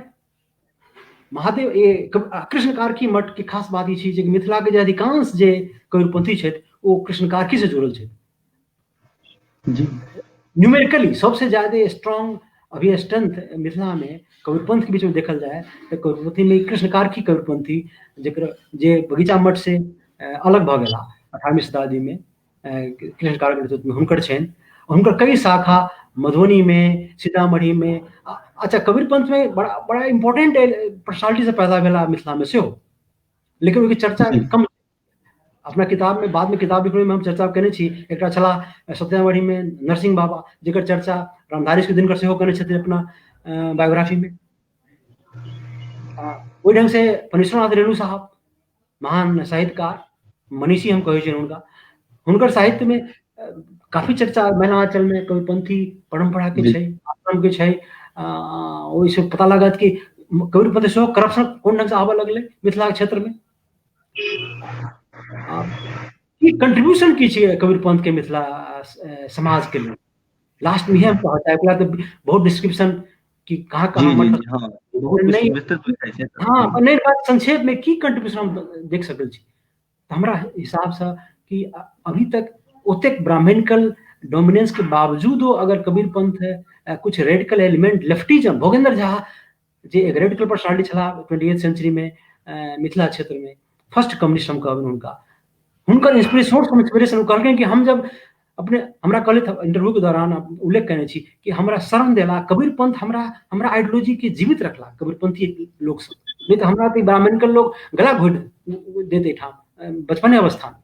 महादेव ये कृष्ण कार्की मठ के खास बात ई छै जे मिथिला के जे अधिकांश जे कबीरपंथी छथि ओ कृष्ण कार्की से जुड़ल छथि। जी। न्यूमेरिकली सबसे ज्यादा स्ट्रांग अभी स्ट्रेंथ मिथिला में कबीरपंथ के बीच में देखल जाए तो कबीरपंथी में कृष्ण कार्की कबीरपंथी जकर जे बगीचा मठ से अलग भऽ गेला 18वीं शताब्दी में, कृष्ण कार्की नेतृत्व में हुनकर छनि। हुनकर कई शाखा मधुबनी में, सीतामढ़ी में। अच्छा, कबीरपंथ में बड़ा बड़ा इम्पोर्टेंट पर्सनालिटी से पैदा भेला मिथिला में सेहो, लेकिन ओहिके चर्चा कम। अपना किताब में बाद में किताब लिखने में हम चर्चा केने छी। एकटा छलाह सीतामढ़ी में नरसिंह बाबा, जकर चर्चा रामधारी सिंह दिनकर सेहो केने छथिन अपना बायोग्राफी में। ओहि ढंग से फणीश्वरनाथ रेणु साहब, महान साहित्यकार, मनीषी हम कहै छियनि हुनका, हुनकर साहित्य में काफी चर्चा मिथिलांचल में कबीरपंथी परंपरा के छै, आश्रम के छै। ओहिसँ पता लागत कि कबीरपंथी सेहो करप्शन कोन ढंग से आबऽ लगलै मिथिला क्षेत्र में। की कंट्रीब्यूशन की छै कबीरपंथ के मिथिला समाज के लेल, लास्ट में हम कहऽ चाहब, तऽ बहुत डिस्क्रिप्शन कि कहाँ कहाँ मतलब नहीं, हाँ नहीं, बात संक्षेप में की कंट्रीब्यूशन हम देख सकल छी। हमरा हिसाब से कि अभी तक ओतेक ब्राह्मणिकल डोमिनेंस के बावजूदो अगर कबीरपंथ कुछ radical element, leftism, Bhogendra Jha जे एक रेडिकल पर्सनालिटी छलाह 28th century में मिथिला क्षेत्र में, फर्स्ट कम्युनिस्ट हम कहबनि हुनका, हुनकर इंस्पिरेशन, सोर्स इंस्पिरेशन। कहलखिन कि हम जब अपने हमरा कहले इंटरव्यू के दौरान उल्लेख केने छी कि हमरा शरण देला कबीरपंथ, हमरा हमरा आइडियोलॉजी के जीवित रखला कबीरपंथी लोक सब, नहीं तो हमरा तो ब्राह्मणिकल लोग गला घोट देते ठाम बचपने अवस्था में।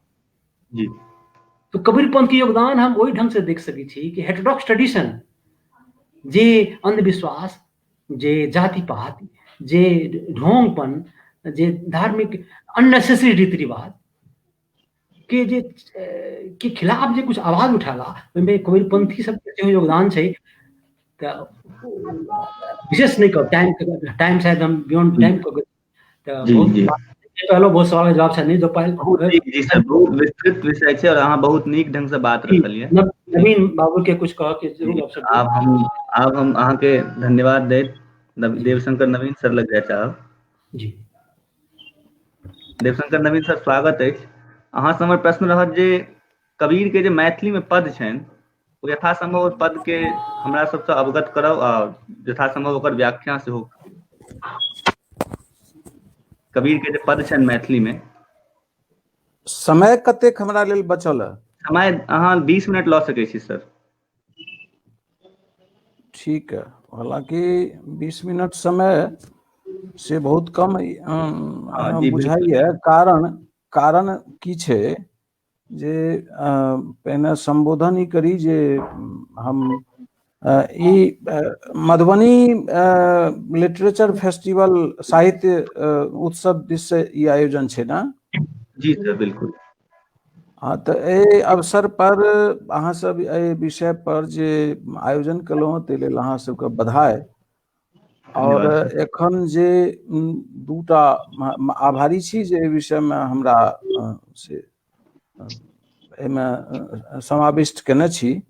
जी। तो कबीरपंथ के योगदान हम ओहि ढंग से देख सकै छी कि हेटरोडॉक्स ट्रेडिशन, जे अंधविश्वास, जे जाति पात, जे ढोंगपन, जे धार्मिक अननेसेसरी रीति रिवाज के जे के खिलाफ जे कुछ आवाज उठाला, ओहिमे कबीरपंथी सबके सेहो योगदान छै। तऽ विशेष नहि कहब, टाइम टाइम शायद हम बियॉन्ड टाइम कऽ तऽ बहुत कहलहुँ, बहुत सवाल के जवाब शायद नहि दऽ पायल। जी सर, बहुत विस्तृत विषय छै और अहाँ बहुत नीक ढंग से बात रखलियै। नवीन बाबू के कुछ कहऽ के जरूर अवसर। आब हम अहाँके धन्यवाद दैत देवशंकर नवीन सर लग जाय चाहब। जी। देवशंकर नवीन सर, स्वागत अछि। अहाँ से हमर प्रश्न रहत जे कबीर के जे मैथिली में पद छनि, ओ यथासंभव ओहि पद के हमरा सबसँ अवगत करब आ यथासंभव ओकर व्याख्या सेहो। कबीर के जे पद छनि मैथिली में। समय कतेक हमरा लेल बचल है? समय अहाँ 20 मिनट लऽ सकै छी सर। ठीक है, हालांकि 20 मिनट समय से बहुत कम बुझाइए। कारण कारण की छै जे पहिने संबोधन ई करी जे हम ई मधुबनी लिटरेचर फेस्टिवल साहित्य उत्सव दिस से ई आयोजन छै ने? जी सर, बिल्कुल। हाँ, तऽ एहि अवसर पर अहाँ सब एहि विषय पर जे आयोजन केलहुँ ताहि लेल अहाँ सबके बधाई। और एखन जे दूटा आभारी छी जे एहि विषयमे हमरा से एहिमे समाविष्ट केने छी।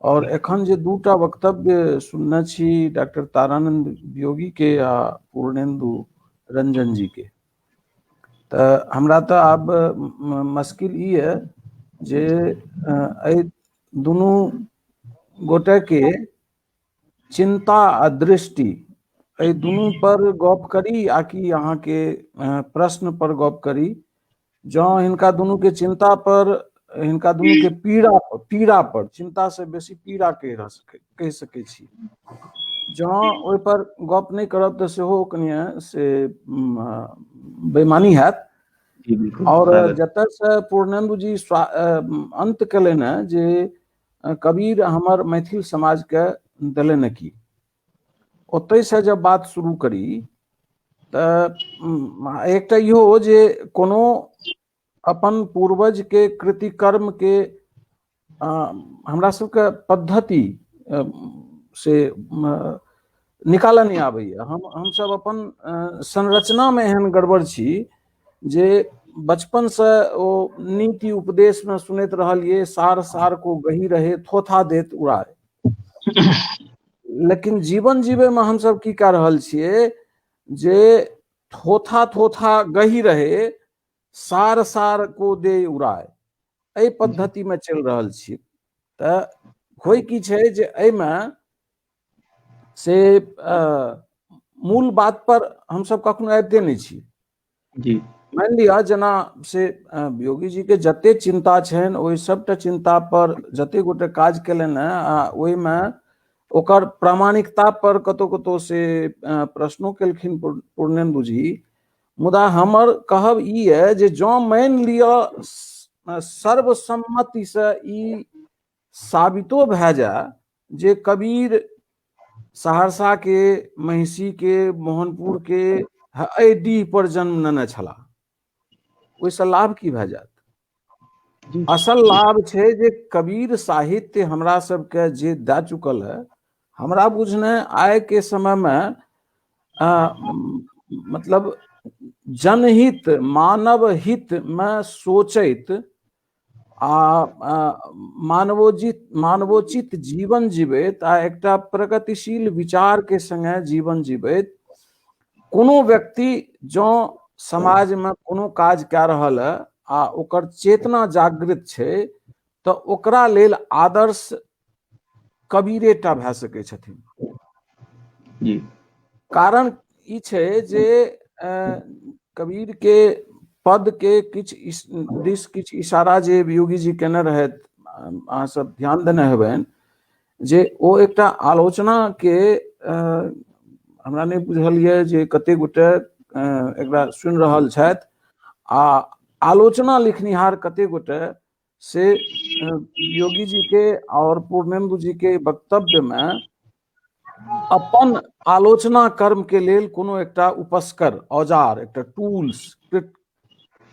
और एखन जे दूटा वक्तव्य सुनने छी डॉक्टर तारानंद वियोगी के आ पूर्णेन्दु रंजन जी के, तऽ हमरा तऽ आब मुश्किल ई यऽ जे एहि दुनू गोटे के चिंता आ दृष्टि एहि दुनू पर गप करी आ कि अहाँके प्रश्न पर गप करी। जँ हिनका दुनू के चिंता पर, हिनका दुनू के पीड़ा पीड़ा पर, चिंता से बेसी पीड़ा कहि सकै छी, जँ ओहि पर गप नहि करब तऽ सेहो कनिए से बेईमानी हैत। और जतऽ से पूर्णेन्दु जी अंत केलनि हेँ जे कबीर हमर मैथिल समाज के देलनि की, ओतहि से जब बात शुरू करी तऽ एकटा इहो जे कोनो अपन पूर्वज के कृतिकर्म के हमरा सबके पद्धति से निकालऽ नहि आबैया। हमसब अपन संरचना में एहन गड़बड़ छी जे बचपन से ओ नीति उपदेश में सुनैत रहलियै, सार सार को गही रहे थोथा देत उड़ाए। लेकिन जीवन जीवे में हमसब की कऽ रहल छियै जे थोथा थोथा गही रहे सार सार को दे उड़ाए। एहि पद्धतिमे चलि रहल छी। तऽ होइ की छै जे एहिमे से मूल बात पर हमसब कखनो आबिते नहि छी। जी। मानि लिअ जेना से योगी जी के जते चिंता छनि ओहि सबटा चिंता पर जते गोटे काज केलनि हेँ आ ओहिमे ओकर प्रामाणिकता पर कतौ कतौ से प्रश्नो केलखिन पूर्णेन्दु जी। मुदा हमर कहब ई यऽ जे जँ मानि लिअ सर्वसम्मतिसँ ई साबितो भए जाय जे कबीर सहरसा के महिषी के मोहनपुर के एहि डीह पर जन्म लेने छलाह, ओहिसँ लाभ की भए जायत? असल लाभ छै जे कबीर साहित्य हमरा सबके जे दए चुकल है, हमरा बुझने आइ के समय में मतलब जनहित मानव हित में सोचैत आ मानवोजित मानवोचित जीवन जीवैत आ एकटा प्रगतिशील विचार के संगे जीवन जीवैत कोनो व्यक्ति जँ समाजमे कोनो काज कए रहल है आ ओकर चेतना जागृत छै तऽ ओकरा लेल आदर्श कबीरे टा भए सकै छथिन। जी। कारण ई छै जे कबीर के पद के किछु दिस किछु इशारा जे योगी जी केने रहथि, अहाँ सब ध्यान देने हेबनि जे ओ एकटा आलोचना के, हमरा नहि बुझल यऽ जे कते गोटे एकरा सुनि रहल छथि आ आलोचना लिखनिहार कते गोटे से योगी जी के और पूर्णेन्दु जी के वक्तव्य में अपन आलोचना कर्म के लेल कोनो एकटा उपस्कर औजार, एकटा टूल्स,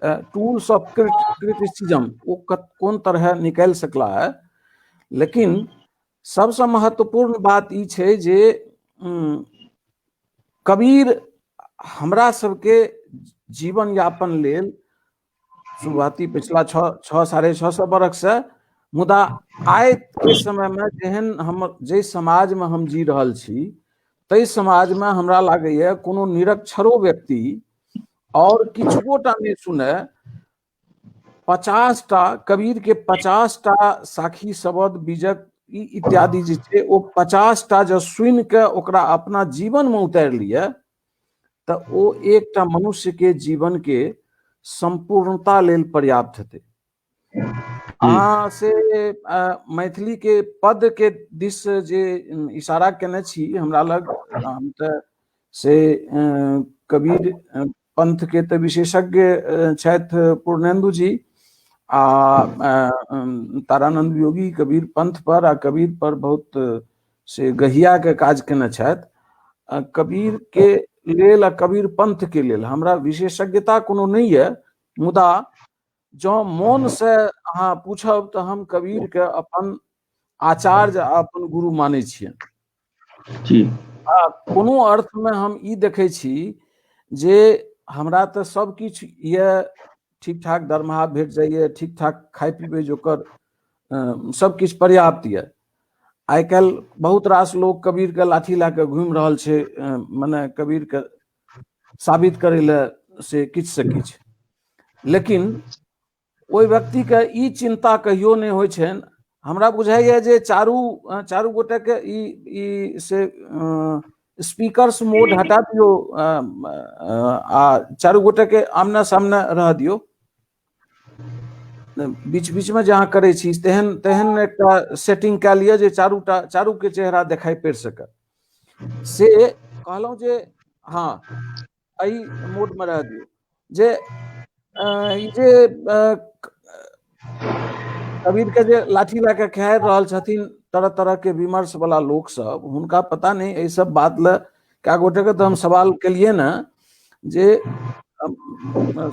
टूल्स ऑफ क्रिटिसिज्म ओ कोन तरह निकालि सकला है। लेकिन सबसँ महत्वपूर्ण बात ई छै जे कबीर हमरा सबके जीवन यापन लेल शुरुआती पिछला छओ 650 बरख से, मुदा आइ के समय में जेहन हम जाहि समाज में हम जी रहल छी ताहि समाज में हमरा लागैया कोनो निरक्षरो व्यक्ति और किछुओ टा नहि सुने, 50टा कबीर के 50टा साखी शब्द बीजक इत्यादि जे छै ओ 50टा जँ सुनि के ओकरा अपना जीवन में उतारि लिअ तऽ ओ एकटा मनुष्य के जीवन के सम्पूर्णता लेल पर्याप्त हेतै। अहाँ से मैथिली के पद के दिस जे इशारा केने छी, हमरा लग हम तऽ से कबीर पंथ के तऽ विशेषज्ञ छथि पूर्णेन्दु जी आ तारानंद योगी कबीर पंथ पर आ कबीर पर बहुत से गहिया के काज केने छथि। कबीर के लेल आ कबीर पंथ के लेल हमरा विशेषज्ञता कोनो नहि यऽ, मुदा जँ मोन से अहाँ पूछब तऽ हम कबीर के अपन आचार्य आ अपन गुरु मानै छियनि। जी। आ कोनो अर्थ में हम ई देखै छी जे हमरा तऽ सब किछु यऽ, ठीक ठाक दरमाहा भेट जाइए, ठीक ठाक खाइ पीबै जोकर सब किछु पर्याप्त यऽ। आइ काल्हि बहुत रास लोक कबीर के लाठी लए कऽ घुमि रहल छै, मने कबीर के साबित करै लए से किछु से किछु, लेकिन ओहि व्यक्ति के ई चिंता कहियो नहि होइ छनि। हमरा बुझाइए जे चारू गोटे के ई ई से स्पीकर्स मोड हटा दियौ आ चारू गोटे के आमने सामने रह दियौ। बीच बीच में जे अहाँ करै छी तेहन तेहन एकटा सेटिंग कए लिअ जे चारू के चेहरा देखाइ पड़ि सकत। से कहलहुँ जे हँ एहि मोडमे रह दियौ जे ई जे कबीर के जे लाठी लए कऽ खेहारि रहल छथिन तरह तरह के विमर्श वाला लोक सब, हुनका पता नहि एहि सब बात लए कए गोटे के तऽ हम सवाल केलियै ने जे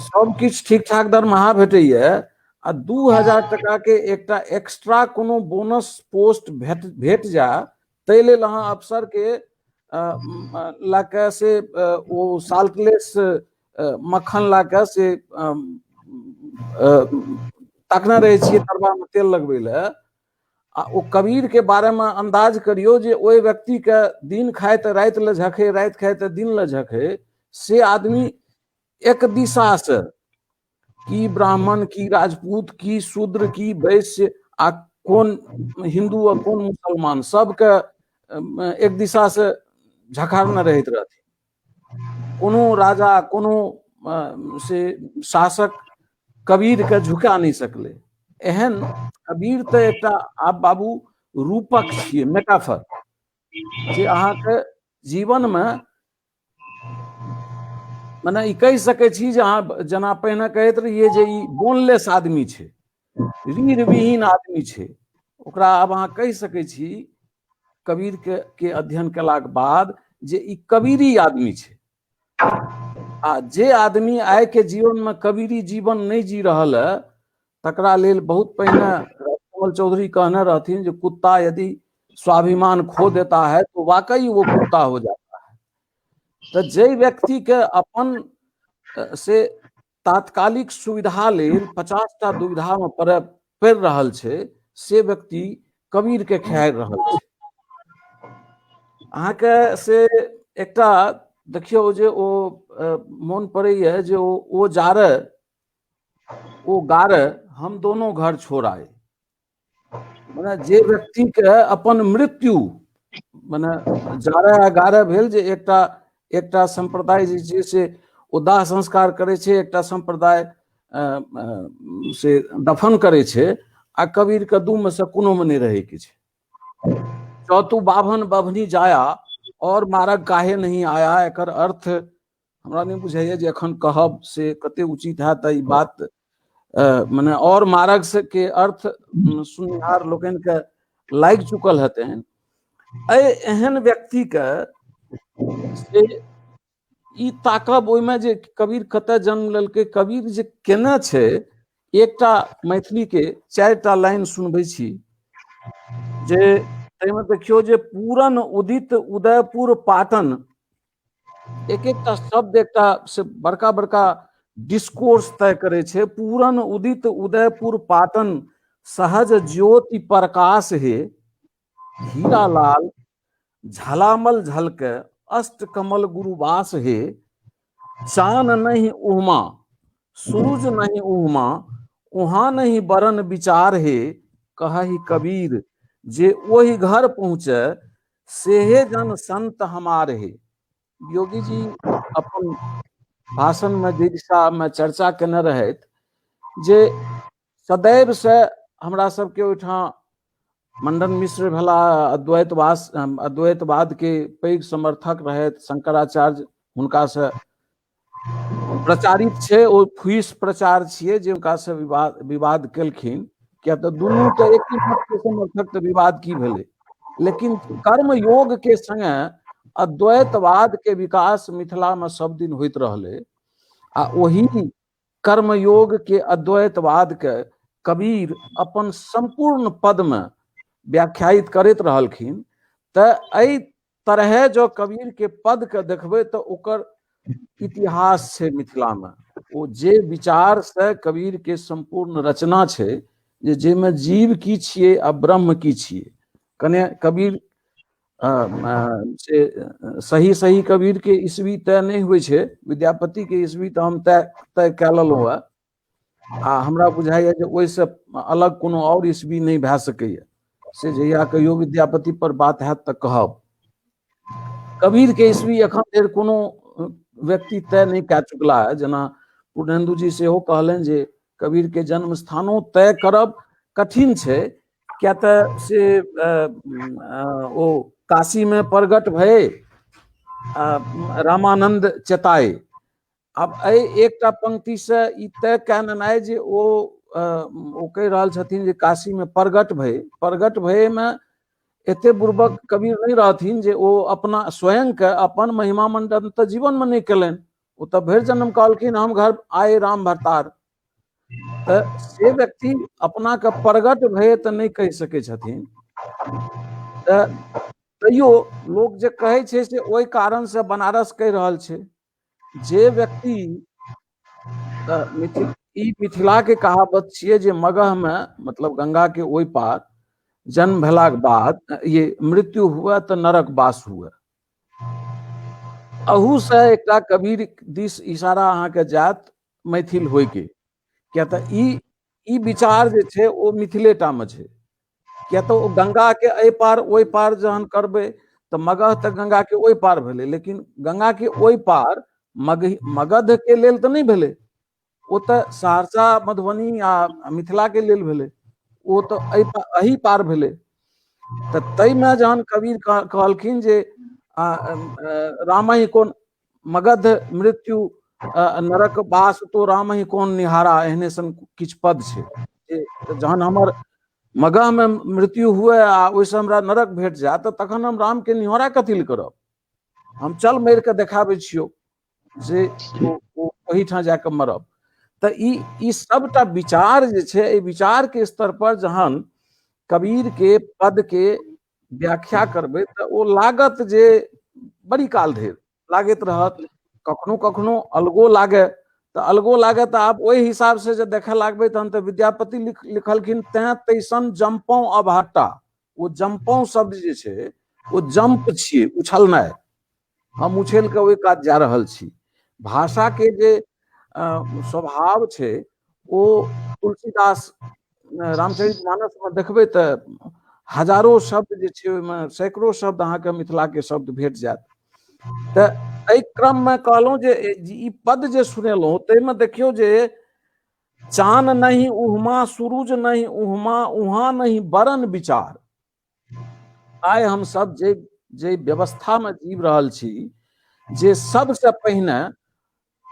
सब किछु ठीक ठाक दरमाहा भेटैया आ 2000 टका के एकटा एक्स्ट्रा कोनो बोनस पोस्ट भेट जाय ताहि लेल अहाँ अफसर के लए कऽ से ओ साल्टलेस मक्खन लए कऽ से तकने रहै छियै तरबामे तेल लगबै लए। आ ओ कबीर के बारे में अंदाज करियो जे ओहि व्यक्ति के दिन खाए तऽ राति लए झखे, राति खाए तऽ दिन लए झखे, से आदमी एक दिशा से की ब्राह्मण, की राजपूत, की शूद्र, की वैश्य, आ कोन हिन्दू आ कोन मुसलमान, सबके एक दिशा से झखारने रहैत रहथिन। कोनो राजा, कोनो से शासक कबीर के झुका नहि सकलै। एहन कबीर तऽ एकटा आब बाबू रूपक छियै, मेटाफर, जे अहाँके जीवनमे मने ई कहि सकै छी जे अहाँ जेना पहिने कहैत रहियै जे ई बोनलेस आदमी छै, रीढ़ विहीन आदमी छै, ओकरा आब अहाँ कहि सकै छी कबीर के अध्ययन केलाक बाद जे ई कबीरी आदमी छै। आ जे आदमी आइ के जीवन में कबीरी जीवन नहीं जी रहल है, तकरा लेल बहुत पहिने कमल चौधरी कहने रहथिन जे कुत्ता यदि स्वाभिमान खो देता है तो वाकई वो कुत्ता हो जाता है। तो जे व्यक्ति के अपन से तात्कालिक सुविधा लेल 50टा दुविधा में पड़ि रहल छै, से व्यक्ति कबीर के खेहारि रहल छै। अहाँके से एकटा देखियौ जे ओ मोन पड़ैया जे ओ जारे ओ गारे हम दोनों घर छोड़ाए, मने जे व्यक्ति के अपन मृत्यु मने जारे आ गारे भेल जे एकटा संप्रदाय जे छै से ओ दाह संस्कार करै छै, एकटा संप्रदाय से दफन करै छै, आ कबीर के दू में से कोनो में नहि रहै के छै। चौथू बाभन बभनी जाया और मारग काहे नहीं आया, एकर अर्थ हमरा नहि बुझाइया जे एखन कहब से कते उचित हैत। ई बात मने और मारग से के अर्थ सुननिहार लोकनि के लागि चुकल हेतनि। एहि एहन व्यक्ति के से ई ताकब ओहिमे जे कबीर कतऽ जन्म लेलकै, कबीर जे केने छै। एकटा मैथिली के 4टा लाइन सुनबै छी जे ताहिमे देखियौ जे पूरन उदित उदयपुर पाटन, एक एकटा शब्द एकटा से बड़का बड़का डिस्कोर्स तय करै छै। पूरन उदित उदयपुर पाटन सहज ज्योति प्रकाश हे, हीरालाल झलामल झलके अष्ट कमल गुरुवास हे, चान नहीं उहमा सूरज नहीं उहमा उहाँ नहीं बरन विचार हे, कहहि कबीर जे ओहि घर पहुँचे सेहे जन संत हमार हे। योगी जी अपन भाषण में जे दिशा में चर्चा केने रहथि जे सदैव से हमरा सबके ओहिठाम मंडन मिश्र भेला, अद्वैतवाद के पैघ समर्थक रहथि, शंकराचार्य हुनका से प्रचारित छै, ओ फुइस प्रचार छियै जे हुनका से विवाद केलखिन, किया तऽ दुनू तऽ एक ही मत के समर्थक, तऽ विवाद की भेलै। लेकिन कर्म योग के संगे अद्वैतवाद के विकास मिथिला में सब दिन होइत रहलै, आ ओही कर्मयोग के अद्वैतवाद के कबीर अपन संपूर्ण पद में व्याख्यायित करैत रहलखिन। तऽ एहि तरहे जो कबीर के पद के देखबै तऽ ओकर इतिहास छै मिथिला में, ओ जे विचार से कबीर के संपूर्ण रचना छै जे जाहिमे जीव की छियै आ ब्रह्म की छियै। कने कबीर से सही सही कबीर के ईस्वी तय नहि होइ छै, विद्यापति के ईस्वी तऽ हम तय कए लेलहुँ हेँ, आ हमरा बुझाइया जे ओहिसँ अलग कोनो आओर ईस्वी नहि भए सकैया, से जहिया कहियो विद्यापति पर बात हैत तऽ कहब। कबीर के ईस्वी एखन धरि कोनो व्यक्ति तय नहि कए चुकला है, जेना पूर्णेन्दु जी सेहो कहलनि जे कबीर के जन्म स्थानो तय करब कठिन छै, किया तऽ से ओ काशी में प्रगट भए रामानंद चेताए। आब एहि एकटा पंक्ति से ई तय कए लेनाइ जे ओ कहि रहल छथिन जे काशी में प्रगट भए, प्रगट भए में एते बुर्बक कबीर नहि रहथिन जे ओ अपना स्वयं के अपन महिमा मंडन तऽ जीवन में नहि केलनि, ओ तऽ भरि जन्म कहलखिन हम घर आए राम भरतार, तऽ से व्यक्ति अपना के प्रगट भए तऽ नहि कहि सकै छथिन। तऽ तैयो लोक जे कहै छै से ओहि कारण से बनारस कहि रहल छै। जे व्यक्ति ई मिथिला के कहावत छियै जे मगह में मतलब गंगा के ओहि पार जन्म भेलाक बाद ये मृत्यु हुए तऽ नरक वास हुए। अहू से एकटा कबीर दिस इशारा अहाँके जायत मैथिल होइके, किया तऽ ई विचार जे छै ओ मिथिलेटा मे छै। किया तऽ ओ गंगा के एहि पार ओहि पार जहन करबै तऽ मगध तऽ गंगा के ओहि पार भेलै, लेकिन गंगा के ओहि पार मगध के लेल तऽ नहि भेलै, ओ तऽ सहरसा मधुबनी आ मिथिला के लेल भेलै, ओ तऽ एहि पार भेलै। तऽ ताहिमे जहन कबीर कहलखिन जे रामहि कोन मगध मृत्यु नरक बास तो रामहि कोन निहारा, एहने सन किछु पद छै जे जहन हमर मगहमे मृत्यु हुए आ ओहिसँ हमरा नरक भेट जाय तऽ तखन हम रामके निहोरा कथी लए करब, हम चल मरि कऽ देखाबै छियौ जे ओ ओहिठाम जाकऽ मरब। तऽ ई सबटा विचार जे छै, एहि विचारके स्तर पर जहन कबीरके पदके व्याख्या करबै तऽ ओ लागत जे बड़ी काल धरि लागैत रहत, कखनो कखनो अलगो लागे तऽ अलगो लागे। तऽ आब ओहि हिसाब से जे देखऽ लागबै तहन तऽ विद्यापति लिखलखिन तैं तैसन जम्पौ अबहट्टा। ओ जम्पौ शब्द जे छै ओ जम्प छियै, उछलनाइ, हम उछलि कऽ ओहि कात जा रहल छी। भाषा के जे स्वभाव छै ओ तुलसीदास रामचरित मानस मे देखबै तऽ हजारो शब्द जे छै ओहिमे सैकड़ो शब्द अहाँके मिथिला के शब्द भेट जायत। तऽ एहि क्रममे कहलहुँ जे ई पद जे सुनेलहुँ ताहिमे देखियौ जे चान नहीं उहमा सुरुज नहीं उहमा उहा नहीं बरन विचार। आइ हम सब जे जे व्यवस्थामे जीव रहल छी, जे सबसँ पहिने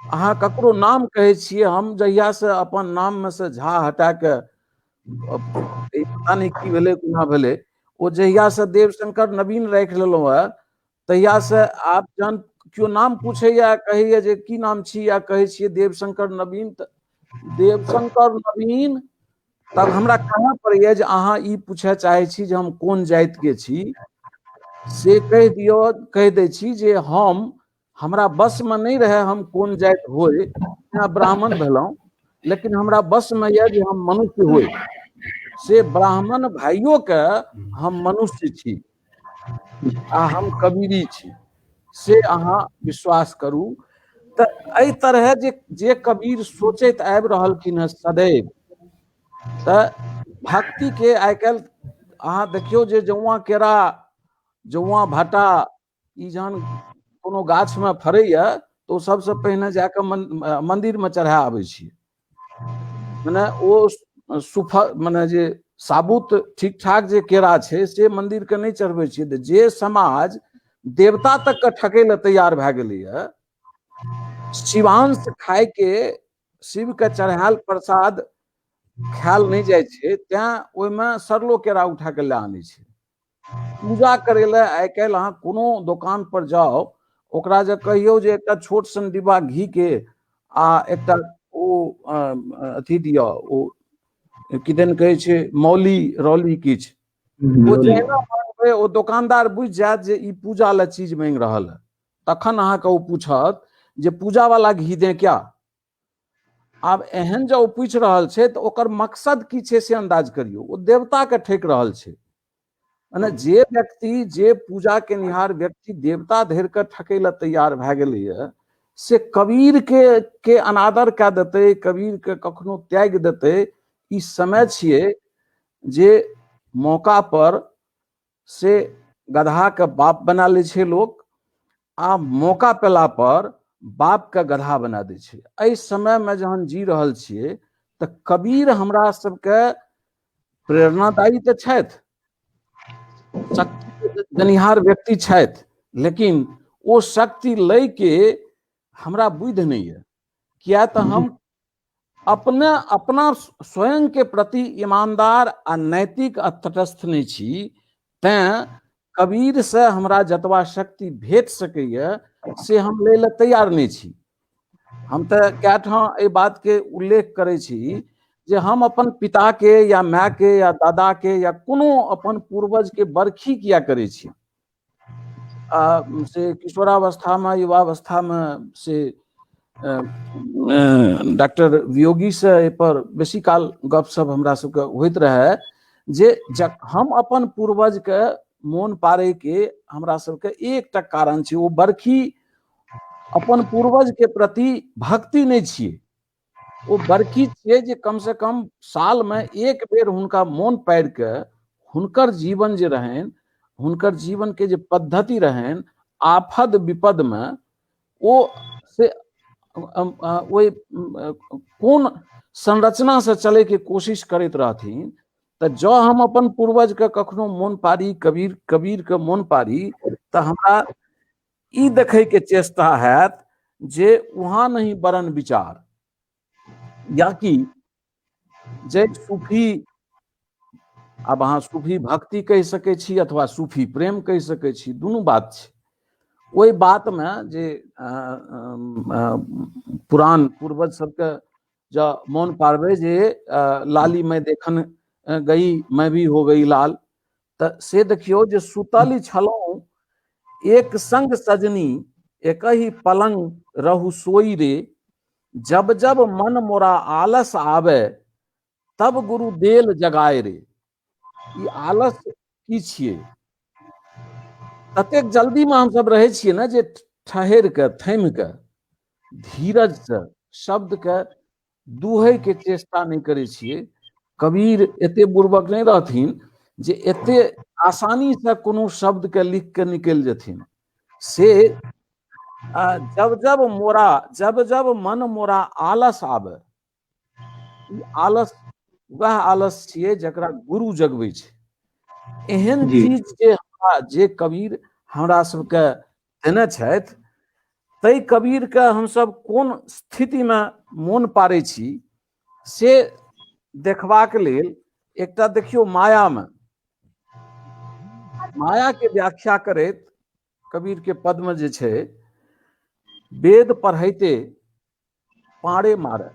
अहाँ ककरो नाम कहै छियै, हम जहियासँ अपन नाममे से झा हटा कऽ पता नहि की भेलै कोना भेलै, ओ जहियासँ देवशंकर नवीन राखि लेलहुँ हेँ तहियासँ आब जहन केओ नाम पूछैया कहैया जे की नाम छी, या कहै छियै देवशंकर नवीन, तऽ देवशंकर नवीन तब हमरा कहऽ पड़ैया जे अहाँ ई पूछय चाहै छी जे हम कोन जातिके छी, से कहि दियौ, कहि दै छी जे हम हमरा बसमे नहि रहै हम कोन जाति होइ, ब्राह्मण भेलहुँ, लेकिन हमरा बसमे यऽ जे हम मनुष्य होइ, से ब्राह्मण भाइयोके हम मनुष्य छी आ हम कबीरी छी, से अहाँ विश्वास करू। तऽ एहि तरहे जे जे कबीर सोचैत आबि रहलखिन हेँ सदैव, तऽ भक्तिके आइ काल्हि अहाँ देखियौ जे जौआँ केरा जौआँ भाटा ई जहन कोनो गाछमे फड़ैया तऽ ओ सबसँ पहिने जाकऽ मन्दिरमे चढ़ा आबै छियै। मने ओ सुफ मने जे साबुत ठीक ठाक जे केरा छै से मन्दिरके नहि चढ़बै छियै। तऽ जे समाज देवता तकके ठकै लए तैयार भए गेलैए, शिवांश खायके शिवके चढ़ायल प्रसाद खायल नहि जाइ छै, तैं ओहिमे सरलो केरा उठा कऽ लए आनै छै। पूजा करै लए आइ काल्हि अहाँ कोनो दोकान पर जाउ, ओकरा जे कहियौ जे एकटा छोट सन डिब्बा घी के आ एकटा ओ अथी दिअ, ओ किदन कहै छै मौली रौली किछु, ओ जहिना मांगबै ओ दोकानदार बुझि जायत जे ई पूजा लए चीज मांगि रहल है। तखन अहाँके ओ पूछत जे पूजा वाला घी दे क्या। आब एहन जँ ओ पूछि रहल छै तऽ ओकर मकसद की छै से अन्दाज करियौ, ओ देवताके ठकि रहल छै। मने जे व्यक्ति जे पूजा केनिहार व्यक्ति देवता धरि के ठकै लए तैयार भए गेलैए से कबीर के अनादर कए देतै, कबीर के कखनो त्यागि देतै। ई समय छियै जे मौका पर से गदहा के बाप बना लै छै लोक, आ मौका पेला पर बाप के गदहा बना दै छै। एहि समयमे जहन जी रहल छियै तऽ कबीर हमरा सबके प्रेरणादायी तऽ छथि, शक्ति देनिहार व्यक्ति छथि, लेकिन ओ शक्ति लै के हमरा बुद्धि नहि यऽ, किया तऽ हम अपने अपना स्वयं के प्रति ईमानदार आ नैतिक आ तटस्थ नहि छी। तैं कबीर से हमरा जतबा शक्ति भेट सकैए से हम लै लए तैयार नहि छी। हम तऽ कए ठाम एहि बातके उल्लेख करै छी जे हम अपन पिताके या मायके या दादाके या कोनो अपन पूर्वजके बरखी किया करै छी। आ से किशोरावस्थामे युवावस्थामे से डॉक्टर वियोगीसँ एहिपर बेसी काल गपशप हमरा सबके होइत रहए जे हम अपन पूर्वजके मोन पाड़ैके हमरा सबके एकटा कारण छै, ओ बरखी अपन पूर्वजके प्रति भक्ति नहि छियै। ओ बरखी छियै जे कमसँ कम सालमे एक बेर हुनका मोन पारि कऽ हुनकर जीवन जे रहनि, हुनकर जीवनके जे पद्धति रहनि आफद विपदमे, ओ से ओहि कोन संरचनासँ चलैके कोशिश करैत रहथिन। तऽ जँ हम अपन पूर्वजके कखनो मोन पारी, कबीरके मोन पारी, तऽ हमरा ई देखैके चेष्टा हैत जे वहाँ नहीं बरन विचार, या कि जे सूफी, आब अहाँ सूफी भक्ति कहि सकै छी अथवा सूफी प्रेम कहि सकै छी, दुनू बात छै। ओहि बातमे जे पुरान पूर्वज सबके जँ मोन पाड़बै जे लाली मैं देखन गई मैं भी हो गई लाल, तऽ से देखियौ जे सुतल छलहुँ एक संग सजनी एक ही पलंग रहु सोई रे, जब जब मन मोरा आलस आवे तब गुरु देल जगाए रे। ई आलस की छियै? ततेक जल्दीमे हमसब रहै छियै ने जे ठहरि कऽ थमि कऽ धीरजसँ शब्दके दुहैके चेष्टा नहि करै छियै। कबीर एते बुड़बक नहि रहथिन जे एते आसानीसँ कोनो शब्दके लिख कऽ निकलि जेथिन। से जब जब मोरा, जब जब मन मोरा आलस आवे, ई आलस वएह आलस छियै जकरा गुरु जगबै छै। एहन चीज जे हमरा, जे कबीर हमरा सबके देने छथि, ताहि कबीरके हमसब कोन स्थितिमे मोन पाड़ै छी से देखबाक लेल एकटा देखियौ मायामे, मायाके व्याख्या करैत कबीर के पदमे जे छै, वेद पढ़ैते पारे मारे,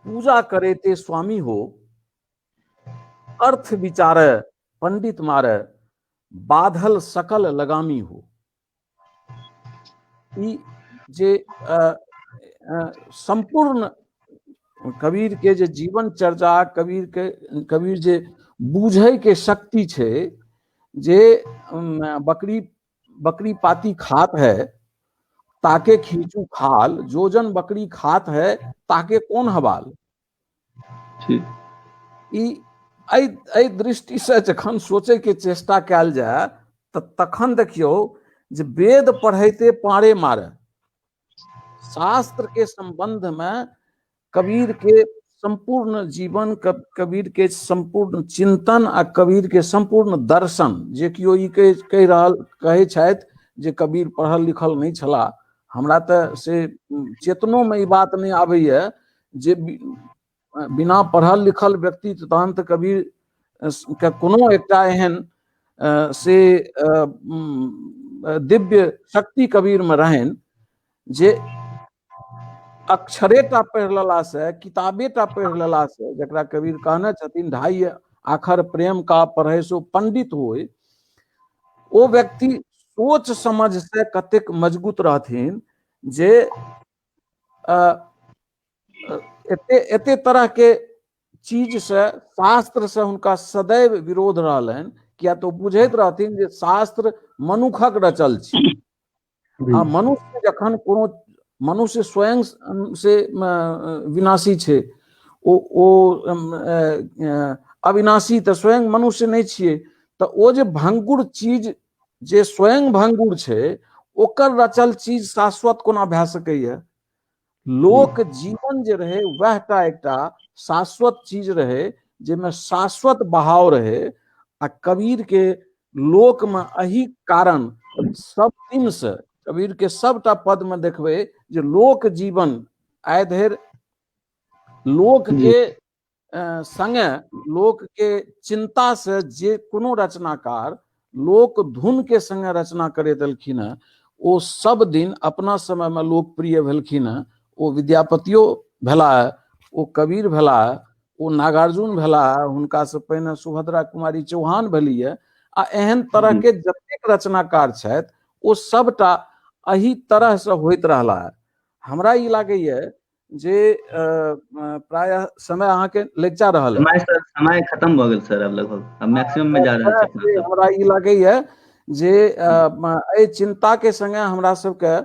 पूजा करैते स्वामी हो, अर्थ विचारे पंडित मारे, बाधल सकल लगामी हो। ई जे सम्पूर्ण कबीर के जे जीवन चर्चा, कबीर के, कबीर जे बूझै के शक्ति छै, जे बकरी बकरी पाती खात है ताके खींचू खाल, जोजन बकरी खात है ताके कोन हवाल। ई एहि दृष्टिसँ जखन सोचैके चेष्टा कयल जाय तऽ तखन देखियौ जे वेद पढ़ैते पारे मारे, शास्त्र के संबंध में कबीर के संपूर्ण जीवन, कबीर के संपूर्ण चिंतन आ कबीर के संपूर्ण दर्शन, जे केओ ई कहि रहल कहै छथि जे कबीर पढ़ल लिखल नहि छलाह, हमरा तऽ से चेतनोमे ई बात नहि आबैए जे बिना पढ़ल लिखल व्यक्ति तहन तऽ कबीर के कोनो एकटा एहन से दिव्य शक्ति कबीर में रहनि जे अक्षरेटा पढ़ि लेलासँ, किताबेटा पढ़ि लेलासँ, जकरा कबीर कहने छथिन ढाई आखर प्रेम का पढ़े सो पंडित होय, ओ व्यक्ति सोच समझ से कतेक मजबूत रहथिन जे एते एते तरह के चीज से, शास्त्र से हुनका सदैव विरोध रहलनि, किया तऽ ओ बुझैत रहथिन जे शास्त्र मनुखक रचल छै आ मनुष्य जखन कोनो मनुष्य स्वयं से विनाशी छै, ओ अविनाशी तऽ स्वयं मनुष्य नहि छियै, तऽ ओ जे भंगुर चीज जे स्वयं भंगुर छै ओकर रचल चीज शाश्वत कोना भए सकैए। लोक जीवन जे रहै वएह टा एकटा शाश्वत चीज रहै जाहिमे शाश्वत बहाव रहै, आ कबीर के लोक में एहि कारण सब दिन से कबीर के सबटा पद में देखबै जे लोक जीवन आइ धरि लोक के संगे लोक के चिंता से जे कोनो रचनाकार लोक धुन के संगे रचना करैत एलखिन हेँ ओ सब दिन अपना समय में लोकप्रिय भेलखिन हेँ। ओ विद्यापतियो भेला, ओ कबीर भेला, ओ नागार्जुन भेला, हुनका से पहिने सुभद्रा कुमारी चौहान भेली है, आ एहन तरह के जतेक रचनाकार छथि ओ सबटा एहि तरह से होइत रहला है। हमरा ई लागैए जे प्रायः समय अहाँके लगिचा रहल है। समय सर, समय खत्म भऽ गेल सर, अब लगभग अब मैक्सिमम में जा रहल छै। हमरा ई लागैए जे एहि चिंता के संगे हमरा सबके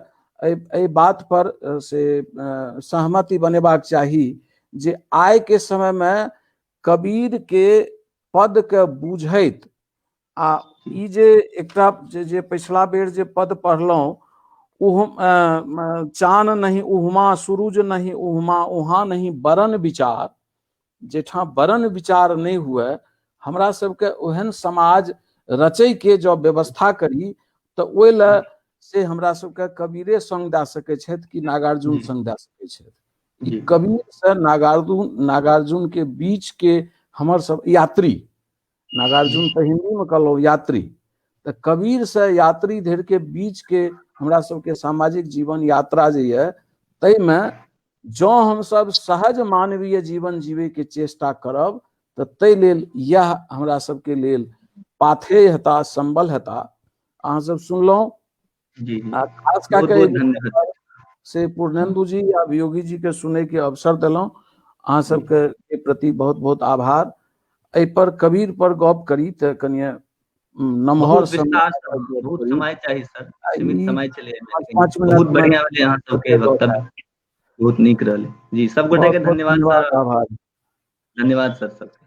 एहि एहि बात पर से सहमति बनेबाक चाही जे आइके समयमे कबीरके पदके बुझैत आ ई जे एकटा जे जे पछिला बेर जे पद पढ़लहुँ, उह चान नहीं उहमा सुरुज नहीं उहमा उहाँ नहीं बरन विचार, जाहिठाम बरन विचार नहि हुए, हमरा सबके ओहन समाज रचैके जँ व्यवस्था करी तऽ ओहि लए से हमरा सबके कबीरे संग दए सकै छथि कि नागार्जुन संग दए सकै छथि। ई कबीर से नागार्जुन नागार्जुन के बीच के हमर सब यात्री, नागार्जुन तऽ हिंदी में कहलहुँ यात्री, तऽ कबीर से यात्री धरि के बीच के हमरा सबके सामाजिक जीवन यात्रा जे यऽ ताहिमे जँ हमसब सहज मानवीय जीवन जीवे के चेष्टा करब तऽ ताहि लेल इएह हमरा सबके लेल पाथेय हेता, संबल हेता। अहाँ सब सुनलहुँ। जी आ खास कए बहुत कऽ बहुत धन्यवाद से पूर्णेन्दु जी आ वियोगी जी के सुनै के अवसर देलहुँ, अहाँ सबके के प्रति बहुत बहुत आभार। एहि पर कबीर पर गप करी तऽ कनिये नमहर बहुत समय विस्तार से, बहुत समय चाही सर, सीमित समय छलै, पाँच मिनट बहुत बढ़िया भेलै अहाँ सबके वक्तव्य, बहुत नीक रहलै जी। सब गोटे के बहुत बहुत धन्यवाद सर, आभार, धन्यवाद सर सबके।